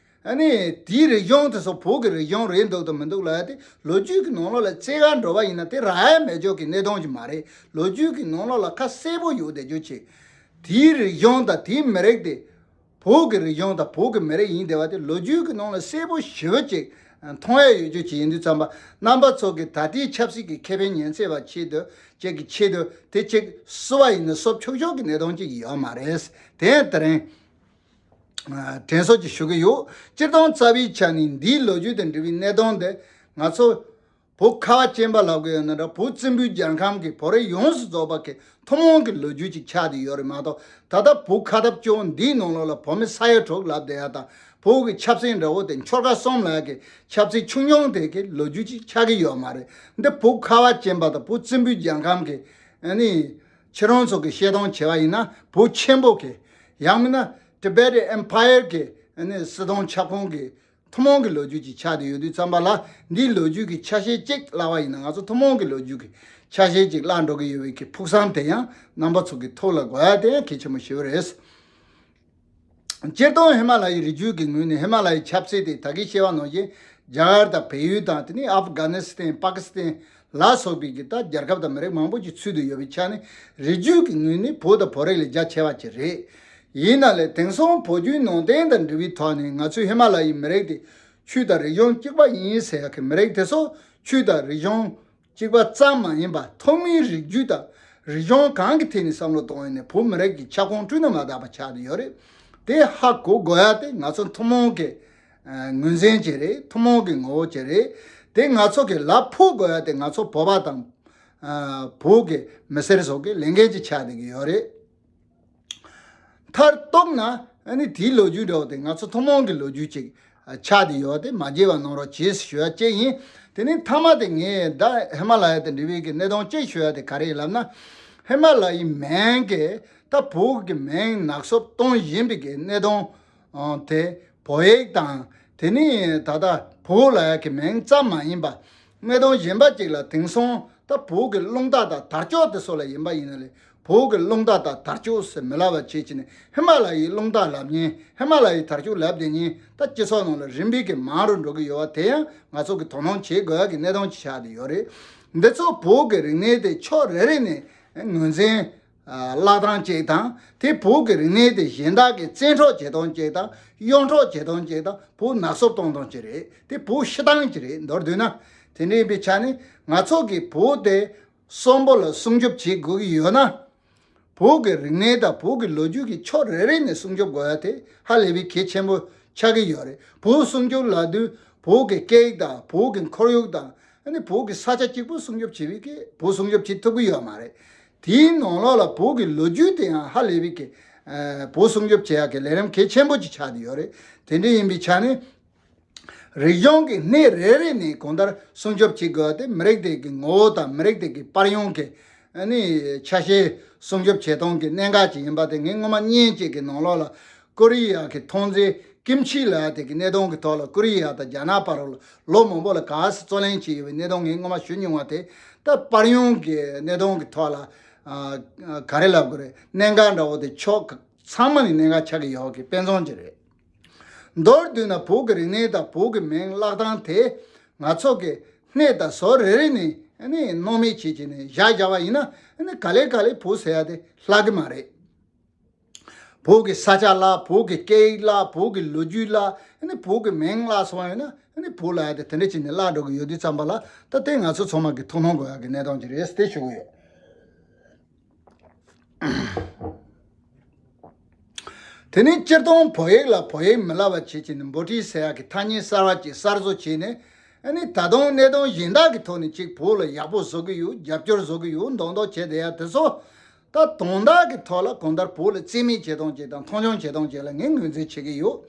ཨ་ནི་དེའི་རིག་གཞུང་དེ་ཚོ་བོད་ཀྱི་རིག་གཞུང་རེད་འདུག་དང་མི་འདུག་ལབ་ཡ་དེ་ལོ་རྒྱུས་ཀྱི་ནང་ལོགས་ལ་བཙལ་ག་འགྲོ་བ་ཡིན་ན་དེ་རག་ཡ་མེད་ཆོག་གི་གནད་དོན་ཅིག་མ་རེད། ལོ་རྒྱུས་ཀྱི་ནང་ལོགས་ལ་ཁ་གསལ་པོ་ཡོད་བསྡད་རྒྱུ་ཅིག་དེའི་རིག་གཞུང་དང་དེའི་མི་རིགས་དེ་བོད་ཀྱི་རིག་གཞུང་དང་བོད་ཀྱི་མི་རིགས་ཡིན་བསྡད་པ་དེ་ལོ་རྒྱུས་ཀྱི་ནང་ལ་གསལ་པོ་ཞེ་པོ་ཅིག་མཐོང་ཡ་ཡོད་རྒྱུ་ཅིག་ཡིན་དུས་ཙམ་པ། རྣམ་པ་ཚོ་གིས་ད་ལྟའི་ཆབ་སྲིད་ཀྱི་ཁེ་ཕན་ཉེན་ཚད་པ་ཆེད་དུ་ཅིག་གི་ཆེད་དུ་དེ་ཅིག་བསུ་བ་ཡིན་ན་བསུབ་ཆོག་ཆོག་གི་གནད་དོན་ཅིག་ཡོད་མ་རེད། དེ་ཡང་དེ་རིང་དྲན་གསོ་ཅིག་ཞུ་གི་ཡོད། སྤྱིར་བཏང་རྩ་བའི་ཆ་ནས་འདིའི་ལོ་རྒྱུས་དང་འབྲེལ་བའི་གནད་དོན་དེ་ང་ཚོ་བོད་ཁ་བ་ཅན་པ་ལབ་དགོས་ཡོད་ན་འདྲ། བོད་བཙན་པོའི་རྒྱལ་ཁམས་ཀྱི་བོད་རིགས་ཡོངས་སུ་རྫོགས་པ་གི་ཐུན་མོང་གི་ལོ་རྒྱུས་ཅིག་ཆགས་བསྡད་ཡོད་རེད་མ་གཏོགས། ད་ལྟ་བོད་ཁ་སྟབས་སྐྱོ་བོ་འདིའི་ནང་ལོགས་ལ་བོད་མི་ས་ཡ་དྲུག་ལབ་བསྡད་ཡ་དང་། བོད་ཀྱི་ཆབ་སྲིད་འདྲ་བོ་དེ་འཁྱོར་ཁ་གསུམ་ལབ་ཡ་གི་ཆབ་སྲིད་ཆུང་ཆུང་དེ་གི་ལོ་རྒྱུས་ཅིག་ཆགས་ཀྱི་ཡོད་མ་རེད། འདི་བོད་ཁ་བ་ཅན་པ་དང་བོད་བཙན་པོའི་རྒྱལ་ཁམས་ཀྱི་ཨ་ནི་ཁྱེད་རང་ཚོ་གི་བཤད་སྟངས་བྱས་པ་ཡིན་ན། བོད་ཆེན་པོ་གི་ཡང་མིན་ན་Tibetan Empire གི་ཨ་ནི་སྲིད་དབང་ཁྱབ་ཁོངས་ཀྱི་ཐུན་མོང་གི་ལོ་རྒྱུས་ཅིག་ཆགས་བསྡད་ཡོད་དུས་ཙམ་པ་ལ། འདིའི་ལོ་རྒྱུས་ཀྱི་ཆ་ཤས་གཅིག་བཀླགས་པ་ཡིན་ན། ང་ཚོ་ཐུན་མོང་གི་ལོ་རྒྱུས་ཀྱི་ཆ་ཤས་གཅིག་བཀླགས་འགྲོ་གི་ཡོད་པའི་གི་ཕུགས་བསམ་དེ་ཡང་རྣམ་པ་ཚོ་གི་ཐུགས་ལ་འགོད་ཡ་དེ་ཡང་གལ་ཆེན་པོ་ཞེ་པོ་རེད། སྤྱིར་བཏང་ཧི་མ་ལ་ཡའི་རི་རྒྱུད་ཀྱི་ངོས་ནས། ཧི་མ་ལ་ཡའི་ཆབ་སྲིད་དེ་ད་གིན་བཤད་པ་ནང་བཞིན་རྒྱ་གར་དང་བལ་ཡུལ་དང་། དེ་ནས་ཨབ་གྷ་ནི་སི་ཐན། པ་ཀི་སི་ཐན་ལ་སོགས་པའི་གི་ད་རྒྱལ་ཁབ་དང་མི་རིགས་མང་པོ་ཅིག་ཚུད་དུ་ཡོད་པའི་ཆ་ནས། རི་རྒྱུད་ཀྱི་ངོས་ནས་བོད་དང་བོད་རིགས་ལ་རྒྱ་ཆེ་བ་ཅིག་རེད། ཡིན་ན་ལས་དེང་སང་བོད་བརྒྱུད་ནང་བསྟན་དང་འབྲེལ་བའི་ཐོག་ནས་ང་ཚོའི་ཧི་མ་ལ་ཡའི་མི་རིགས་དེ་ཆོས་དང་རིག་གཞུང་གཅིག་པ་ཡིན་ཟེར་ཡག་གི་མི་རིགས་དེ་ཚོ་ཆོས་དང་རིག་གཞུང་གཅིག་པ་ཙམ་མ་ཡིན་པར་ཐོག་མའི་རིགས་རྒྱུད་དང་རིག་གཞུང་གང་གི་ཐད་ནས་བསམ་བློ་གཏོང་ཡིན་ནའི་བོད་མི་རིགས་ཀྱི་ཁྱབ་ཁོངས་བསྐྲུན་ན་མ་དག་པ་ཆགས་བསྡད་ཡོད་རེད། དེ་ཧ་གོ་དགོས་ཡ་དེ་ང་ཚོ་ཐུན་མོང་གི་ཨ་ངོས་འཛིན་ཅིག་རེད། ཐུན་མོང་གི་ངོ་བོ་ཅིག་རེད། དེ་ང་ཚོ་གི་ལ་ཕོག་དགོས་ཡ་དེ་ང་ཚོ་བོད་པ་དང་ཨ་བོད་ཀྱི་མི་སེར་ཚོ་གི་ལས་འགན་ཅིག་ཆགས་བསྡད་ཀྱི་ཡོད་རེད། མཐར་གཏུགས་ན་ཨ་ནི་དེའི་ལོ་རྒྱུས་འདྲ་བོ་དེ་ང་ཚོ་ཐུན་མོང་གི་ལོ་རྒྱུས་ཅིག་ཆགས་བསྡད་ཡོད་དེ་མ་བརྗེད་པ་གནང་རོགས་གྱིས་ཞུ་ཡ་གཅིག་ཡིན། དེ་ནས་མཐའ་མ་དེ་ངས་ད་ཧི་མ་ལ་ཡ་དང་འབྲེལ་བའི་གི་གནད་དོན་གཅིག་ཞུ་ཡ་དེ་ག་རེ་ཡིན་ལབ་ན། ཧི་མ་ལ་ཡའི་མིང་གི་ད་བོད་ཀྱི་མིང་ནག་སོབ་གཏོང་བཞིན་པའི་གི་གནད་དོན་དེ་བོད་ཡིག་དང་དེ་ནས་ད་ལྟ་བོད་ལ་ཡ་གི་མིང་ཙམ་མ་ཡིན་པ། གནད་དོན་གཞན་པ་གཅིག་ལ་དེང་སང་ད་བོད་ཀྱི་རླུང་རྟ་དང་དར་ལྕོག་དེ་སོགས་ལ་ཡིན་པ་ཡིན་ན་ལས་བོད་ཀྱི་རླུང་རྟ་དང་དར་ལྕོག་ཟེར་མི་ལབ་པ་བྱེད་ཀྱི་ནས་ཧི་མ་ལ་ཡའི་རླུང་རྟ་ལབ་མཁན་ཧི་མ་ལ་ཡའི་དར་ལྕོག་ལབ་བསྡད་མཁན་ད་སྤྱི་ཚོགས་ནང་ལ་རིམ་པས་ཀྱི་མང་རུ་འགྲོ་གི་ཡོད་པ་དེ་ཡང་ང་ཚོ་གི་དོ་སྣང་བྱེད་དགོས་ཡ་གི་གནད་དོན་ཅིག་ཆགས་བསྡད་ཡོད་རེད། འདི་ཚོ་བོད་ཀྱི་རིག་གནས་དེ་ཕྱོགས་རེ་རེ་ནས་ངོས་འཛིན་བཀླགས་སྟངས་གཅིག་དང་དེ་བོད་ཀྱི་རིག་གནས་དེ་གཞན་དག་གི་བཙན་འཕྲོག་བྱེད་སྟངས་གཅིག་དང་གཡོག་འཕྲོག་བྱེད་སྟངས་གཅིག་དང་བོད་ནག་སོབ་གཏོང་སྟངས་གཅིག་རེད། དེ་བོད་ཤི་སྟངས་གཅིག་རེད། མདོར་བསྡུས་ན་དེ་འདྲ་ཡིན་པའི་ཆ་ནས་ང་ཚོ་གི་བོད་དེ་གསོན་པོ་ལ་སྲུང་སྐྱོབ་བྱེད་དགོས་ཀྱི་ཡོད་ན། བོད་ཀྱི་རིག་གནས་དང་བོད་ཀྱི་ལོ་རྒྱུས་ཀྱི་ཕྱོགས་རེ་རེ་ནས་སྲུང་སྐྱོབ་དགོས་ཡ་དེ་ཧ་ལས་པའི་གལ་ཆེན་པོ་ཆགས་ཀྱི་ཡོད་རེད། བོད་སྲུང་སྐྱོབ་ལབ་དུས་བོད་ཀྱི་སྐད་ཡིག་དང་བོད་ཀྱི་ཁོར་ཡུག་དང་ཨ་ནི་བོད་ཀྱི་ས་ཆ་གཅིག་པུ་སྲུང་སྐྱོབ་བྱེད་པའི་གི་བོད་སྲུང་སྐྱོབ་བྱེད་ཐུབ་ཀྱི་ཡོད་མ་རེད། དེའི་ནང་ལོགས་ལ་བོད་ཀྱི་ལོ་རྒྱུས་དེ་ཡང་ཧ་ལས་པའི་གི་ཨ་བོད་སྲུང་སྐྱོབ་བྱེད་ཡ་གི་ལས་རིམ་གལ་ཆེན་པོ་ཅིག་ཆགས་བསྡད་ཡོད་རེད། དེ་འདྲ་ཡིན་པའི་ཆ་ནས། རིག་གཞུང་གི་སྣེ་རེ་རེ་ནས་གང་ལྟར་སྲུང་སྐྱོབ་བྱེད་དགོས་ཏེ་མི་རིགས་དེ་གི་ངོ་བོ་དང་མི་རིགས་དེ་གི་དཔལ་ཡོན་གྱི་ཨ་ནི་ཆ་ཤས་སྲུང་སྐྱོབ་བྱེད་སྟངས་ཀྱི་གནད་འགག་ཅིག་ཡིན་པ་དེ་ངས་སྔོན་མ་བརྙན་གཅིག་གི་ནང་ལོགས་ལ་ཀོ་རི་ཡ་གི་ཐོན་རྫས་ཀིམ་ཆི་ལ་དེ་གི་གནད་དོན་གྱི་ཐོག་ལ་ཀོ་རི་ཡ་དང་རྒྱ་ནག་བར་ལ་ལོ་མང་པོ་ལ་ག་ས་རྩོད་གླེང་བྱས་ཡོད་པའི་གནད་དོན་ངས་སྔོན་མ་ཞུ་མྱོང་བ་དེ་ད་དཔལ་ཡོན་གྱི་གནད་དོན་གྱི་ཐོག་ལ་ཨ་ག་རེ་ལབ་དགོས་རེད། གནད་འགག་འདྲ་བོ་དེ་ཕྱོགས་ཚང་མ་ནས་གནད་འགག་ཆགས་ཀྱི་ཡོད་ཀྱི་དཔེ་མཚོན་ཅིག་རེད། མདོར་བསྡུས་ན་བོད་ཀྱི་རིག་གནས་དང་བོད་ཀྱི་མིང་བརླག་སྟངས་དེ་ང་ཚོ་གི་སྣེ་དང་ཟུར་རེ་རེ་ནས་ནི་སྣང་མེད་བྱེད་ཀྱི་ནས་བཞག་བཞག་པ་ཡིན་ན་ནི་ག་ལེ་ག་ལེ་བོད་ཟེར་ཡ་དེ་ལྷག་གི་མ་རེད། བོད་ཀྱི་ས་ཆ་བརླག་བོད་ཀྱི་སྐད་ཡིག་བརླག་བོད་ཀྱི་ལོ་རྒྱུས་བརླག་ནི་བོད་ཀྱི་མིང་བརླག་སོང་བ་ཡིན་ན་ནི་བོད་ལ་ཡ་དེ་དེ་འདྲ་བྱས་ནས་བརླག་འགྲོ་གི་ཡོད་དུས་ཙམ་པ་ལ་ད་དེ་ང་ཚོ་ཚང་མ་གི་ཐུགས་སྣང་དགོས་ཡ་གི་གནད་དོན་ཅིག་རེད་དེ་ཞུ་གི་ཡོད། དེ་ནས་སྤྱིར་བཏང་བོད་ཡིག་ལ་བོད་ཡིག་མི་བསླབ་པ་བྱེད་ཀྱི་ནི་འབོད་ཁྲིད་ཟེར་ཡག་གི་ཐ་སྙད་གསར་བ་ཅིག་གསར་བཟོ་བྱས་ནས་ཨ་ནི་ད་དུང་གནད་དོན་གཞན་དག་གི་ཐོག་ནས་ཅིག་བོད་ལ་ཡག་པོ་བཟོ་གི་ཡོད། རྒྱབ་སྐྱོར་བཟོ་གི་ཡོད། མདོག་མདོག་བྱས་བསྡད་ཡ་དེ་ཚོ་ད་དོན་དག་གི་ཐོག་ལ་གང་ལྟར་བོད་ལ་རྩིས་མེད་བྱེད་སྟངས་ཅིག་དང་མཐོང་ཆུང་བྱེད་སྟངས་ཅིག་ལ་ངས་ངོས་འཛིན་བྱེད་ཀྱི་ཡོད།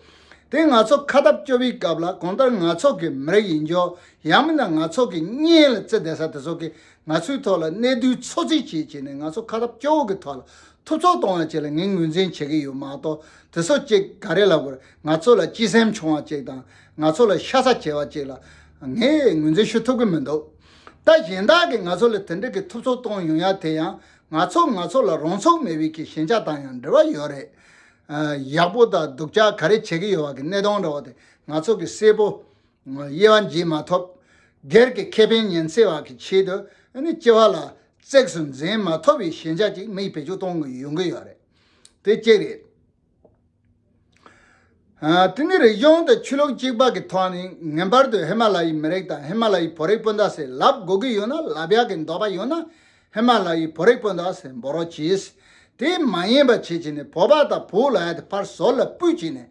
དེ་ང་ཚོ་ཁ་སྟབས་སྐྱོ་བའི་སྐབས་ལ་གང་ལྟར་ང་ཚོ་གི་མི་རིགས་ཡིན་ཆོག་ཡང་མིན་ན་ང་ཚོ་གི་གཉེན་ལ་བརྩི་བསྡད་ས་དེ་ཚོ་གི་ང་ཚོའི་ཐོག་ལ་གནས་ཚུལ་འཚོལ་རྩིས་བྱེད་བྱས་ནས་ང་ཚོ་ཁ་སྟབས་སྐྱོ་བོ་གི་ཐོག་ལ་ཐུབ་ཚོད་གཏོང་ཡ་ཅིག་ལ་ངས་ངོས་འཛིན་བྱེད་ཀྱི་ཡོད་མ་གཏོགས་དེ་ཚོ་ཅིག་ག་རེ་ལབ་དགོས་རེད། ང་ཚོ་ལ་སྤྱི་སེམས་ཆུང་བ་ཅིག་དང་ང་ཚོ་ལ་ཤ་ཚ་ཆེ་བ་ཅིག་ལ་ངས་ངོས་འཛིན་ཞུ་ཐུབ་ཀྱི་མི་འདུག་ད་གཞན་དག་གིས་ང་ཚོ་ལ་དེ་འདྲ་གི་ཐུབ་ཚོད་གཏོང་ཡོང་ཡ་དེ་ཡང་ང་ཚོ་ང་ཚོ་ལ་རང་ཚུགས་མེད་པའི་གི་ཞན་ཆ་དང་ཡང་འབྲེལ་བ་ཡོད་རེད། ཨ་ཡག་པོ་དང་སྡུག་ཅག་ག་རེ་བྱེད་ཀྱི་ཡོད་བ་གི་གནད་དོན་འདྲ་བ་དེ་ང་ཚོ་གི་གསལ་པོ་དབྱེ་བ་འབྱེད་མ་ཐུབ། སྒེར་གྱི་ཁེ་ཕན་ཉེན་སེལ་བ་གི་ཆེད་དུ་ཨ་ནི་སྤྱི་བ་ལ་གཙིགས་སུ་འཛིན་མ་ཐུབ་པའི་ཞན་ཆ་ཅིག་མིས་བེད་སྤྱོད་གཏོང་གི་ཡོང་གི་ཡོད་རེད། དེ་གཅིག་རེད། ཨ་དེ་ནི་རིག་གཞུང་དང་ཆོས་ལུགས་གཅིག་པ་གི་ཐོག་ནས་ངེས་པར་དུ་ཧི་མ་ལ་ཡའི་མི་རིགས་དང་ཧི་མ་ལ་ཡའི་བོད་རིགས་སྤུན་ཟླ་ཟེར་ལབ་དགོས་ཀྱི་ཡོད་ན་ལབ་ཡག་གི་འདོད་པ་ཡོད་ན་ཧི་མ་ལ་ཡའི་བོད་རིགས་སྤུན་ཟླ་ཟེར་འབོད་རོགས་གྱིས། དེ་མ་ཡིན་པ་བྱེད་ཀྱི་ནི་བོད་པ་དང་བོད་ལ་ཡ་དེ་ཕར་ཟུར་ལ་ཕུད་ཀྱི་ནི་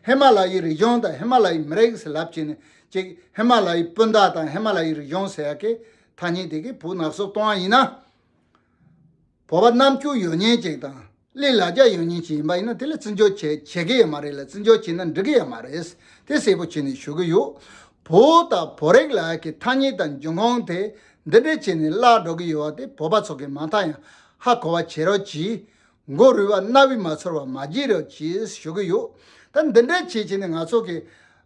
ཧི་མ་ལ་ཡའི་རིག་གཞུང་དང་ཧི་མ་ལ་ཡའི་མི་རིགས་ཟེར་ལབ་ཀྱི་ནི་ཅིག་ཧི་མ་ལ་ཡའི་སྤུན་ཟླ་དང་ཧི་མ་ལ་ཡའི་རིག་གཞུང་ཟེར་ཡག་གི་ཐ་སྙད་དེ་གི་བོད་ནག་སོབ་གཏོང་བ་ཡིན་ན། བོད་པ་རྣམ་དཔྱོད་ཡོད་མཁན་ཅིག་དང་གླེ་ལ་རྒྱ་ཡོད་མཁན་ཅིག་ཡིན་པ་ཡིན་ན་དེ་ལ་བརྩི་འཇོག་བྱེད་བྱེད་ཀྱི་ཡོད་མ་རེད་ལ་བརྩི་འཇོག་བྱས་ན་འགྲིག་གི་ཡོད་མ་རེད། དེ་གསལ་པོ་བྱས་ནས་ཞུ་གི་ཡོད། བོད་དང་བོད་རིགས་ལ་ཡ་གི་ཐ་སྙད་དང་འབྱུང་ཁུངས་དེ་འདི་འདྲ་བྱས་ནས་བརླག་འགྲོ་གི་ཡོད་པ་དེ་བོད་པ་ཚོ་གི་མ་མཐའ་ཡང་ཧ་གོ་བ་བྱེད་རོགས་གྱིས། མགོ་རུལ་བ་སྣ་བས་མ་ཚོར་བ་མ་བརྗེད་རོགས་གྱིས་ཞུ་གི་ཡོད། ད་འདི་འདྲ་བྱས་བྱས་ནས་ང་ཚོ་གི་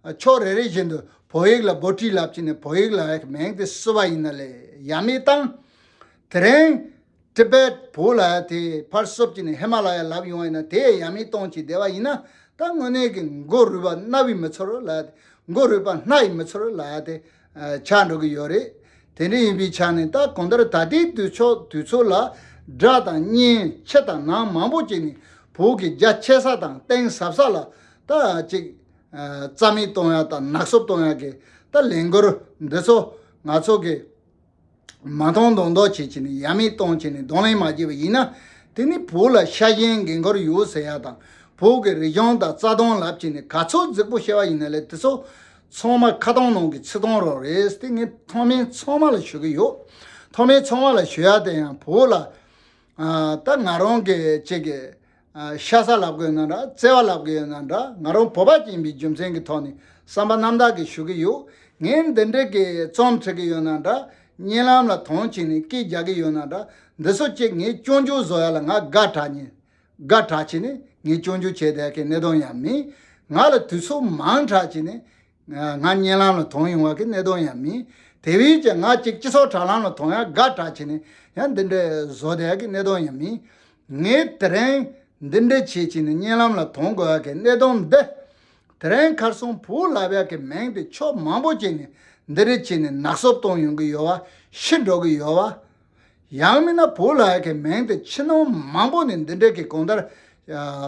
ཕྱོགས་རེ་རེ་བཞིན་དུ་བོད་ཡིག་ལ་འབོད་ཁྲིད་ལབ་བྱས་ནས་བོད་ཡིག་ལ་མིང་དེ་བསུབ་པ་ཡིན་ན་ལས་ཡ་མེད་བཏང་། དེ་རིང་ཏི་བེད་བོད་ལ་དེ་ཕར་བསུབ་ཀྱི་ནས་ཧི་མ་ལ་ཡ་ལབ་ཡོང་བ་ཡིན་ན་དེ་ཡ་མེད་གཏོང་གི་བསྡད་པ་ཡིན་ན་ད་དངོས་གནས་ཀྱི་མགོ་རུལ་བ་སྣ་བས་མི་ཚོར་ལ་མགོ་རུལ་བ་སྣ་ཡིས་མི་ཚོར་ལ་དེ་ཆགས་འགྲོ་གི་ཡོད་རེད། དེ་འདྲ་ཡིན་པའི་ཆ་ནས་ད་གང་ལྟར་ད་ལྟའི་དུས་ཚོད་དུས་ཚོད་ལ་དགྲ་དང་གཉེན་ཕྱི་དང་ནང་མང་པོ་ཅིག་ནས་བོད་ཀྱི་རྒྱ་ཆེ་ས་དང་གཏིང་ཟབ་ས་ལ་ད་ཅིག་རྩ་མེད་གཏོང་ཡ་དང་ནག་སོབ་གཏོང་ཡ་གི་ད་ལས་འགུལ་འདི་ཚོ་ང་ཚོ་གི་མ་མཐོང་མདོག་མདོག་བྱེད་ཀྱི་ནི་ཡ་མེད་གཏོང་ཀྱི་ནི་གདོང་ལེན་མ་བྱས་པ་ཡིན་ན་དེ་ནི་བོད་ལ་ཤ་ཞེན་འགན་ཁུར་ཡོད་ཟེར་ཡ་དང་ བོད་ཀྱི་རིག་གཞུང་དང་རྩ་དོན་ལབ་བྱས་ནས་ག་ཚོད་རྫིག་པོ་བཤད་པ་ཡིན་ན་ལས་དེ་ཚོ་ཚང་མ་ཁ་གདོང་ནང་གི་ཚིག་དོན་རང་རེད་དེ་ངས་མཐོང་མི་ཚང་མ་ལ་ཞུ་གི་ཡོད། མཐོང་མི་ཚང་མ་ལ་ཞུ་ཡ་དེ་ཡང་བོད་ལ་ད་ང་རང་གི་ཅིག་གི་ཤ་ཚ་ལབ་དགོས་ན་འདྲ་བརྩེ་བ་ལབ་དགོས་ན་འདྲ་ང་རང་བོད་པ་ཅིག་ཡིན་པའི་རྒྱུ་མཚན་གྱི་ཐོག་ནས་བསམ་པ་རྣམ་དག་གིས་ཞུ་གི་ཡོད། ངས་འདི་འདྲའི་གི་རྩོམ་འབྲི་གི་ཡོད་ན་འདྲ་བརྙན་ལམ་ལ་ཐོན་བྱས་ནས་སྐད་རྒྱག་གི་ཡོད་ན་འདྲ་འདི་ཚོ་ཅིག་ངས་སྐྱོན་བརྗོད་བཟོ་ཡ་ལ་ང་དགའ་དྲགས་ཉེ། དགའ་དྲགས་བྱས་ནས་ངས་སྐྱོན་བརྗོད་བྱས་བསྡད་ཀྱི་གནད་དོན་ཡང་མིན། ང་ལ་དུས་ཚོད་མང་དྲགས་བྱས་ནས་ང་བརྙན་ལམ་ལ་ཐོན་ཡོང་བ་གི་གནད་དོན་ཡང་མིན། དེ་བས་ཀྱང་ང་གཅིག་སྤྱི་ཚོགས་དྲ་ལམ་ལ་ཐོན་ཡ་དགའ་དྲགས་བྱས་ནས་ཡང་འདི་འདྲ་བཟོ་བསྡད་ཀྱི་གནད་དོན་ཡང་མིན། ངས་དེ་རིང་འདི་འདྲ་བྱས་བྱས་ནས་བརྙན་ལམ་ལ་ཐོན་དགོས་ཡ་གི་གནད་དོན་འདི། དེ་རིང་ཁར་སང་བོད་ལབ་ཡ་གི་མིང་དེ་ཕྱོགས་མང་པོ་བྱས་ནས་འདི་འདྲ་བྱས་ནས་ནག་སོབ་གཏོང་ཡོང་གི་ཡོད་བ། ཤི་འགྲོ་གི་ཡོད་བ། ཡང་མིན་ན་བོད་ལ་ཡ་གི་མིང་དེ་ཕྱི་ནང་མང་པོ་ནས་འདི་འདྲ་གི་གང་ལྟར་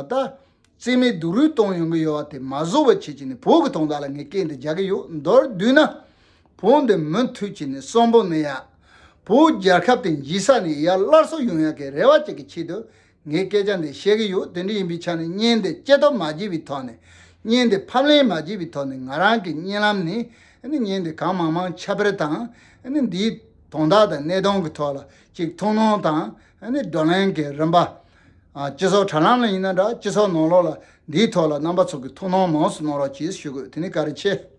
ད་རྩིས་མེད་སྡུག་རུས་གཏོང་ཡོང་གི་ཡོད་བ་དེ་མ་བཟོ་བ་བྱེད་ཀྱི་ནི་བོད་ཀྱི་དོན་དག་ལ་ངས་སྐད་འདི་རྒྱག་གི་ཡོད། མདོར་བསྡུས་ན་བོད་འདི་མུ་མཐུད་ཀྱི་ནི་གསོན་པོ་གནས་ཡ། བོད་རྒྱལ་ཁབ་དེ་འཇིག་ས་ནས་ཡར་སླར་གསོ་ཡོང་ཡ་གི་རེ་བ་ཅིག་གི་ཆེད་དུ་ངས་སྐད་ཆ་འདི་བཤད་གི་ཡོད། དེ་འདྲ་ཡིན་པའི་ཆ་ནས་བརྙན་འདི་སྐྱེ་སྟོབས་མ་བརྗེད་པའི་ཐོག་ནས་བརྙན་འདི་ཕབ་ལེན་མ་བརྗེད་པའི་ཐོག་ནས་ང་རང་གི་བརྙན་ལམ་ནས་ཨ་ནི་བརྙན་འདི་གང་མང་མང་ཁྱབ་སྤེལ་དང་ཨ་ནི་འདིའི་དོན་དག་དང་གནད་དོན་གྱི་ཐོག་ལ་ཅིག་ཐུགས་སྣང་དང་ཨ་ནི་བགྲོ་གླེང་གི་རིམ་པ་སྤྱི་ཚོགས་དྲ་ལམ་ལ་ཡིན་ན་འདྲ་སྤྱི་ཚོགས་ནང་ལོགས་ལ་འདིའི་ཐོག་ལ་རྣམ་པ་ཚོ་གི་ཐུགས་སྣང་མང་སུ་གནང་རོགས་གྱིས་ཞུ་དགོས། དེ་ནི་བཀའ་དྲིན་ཆེ།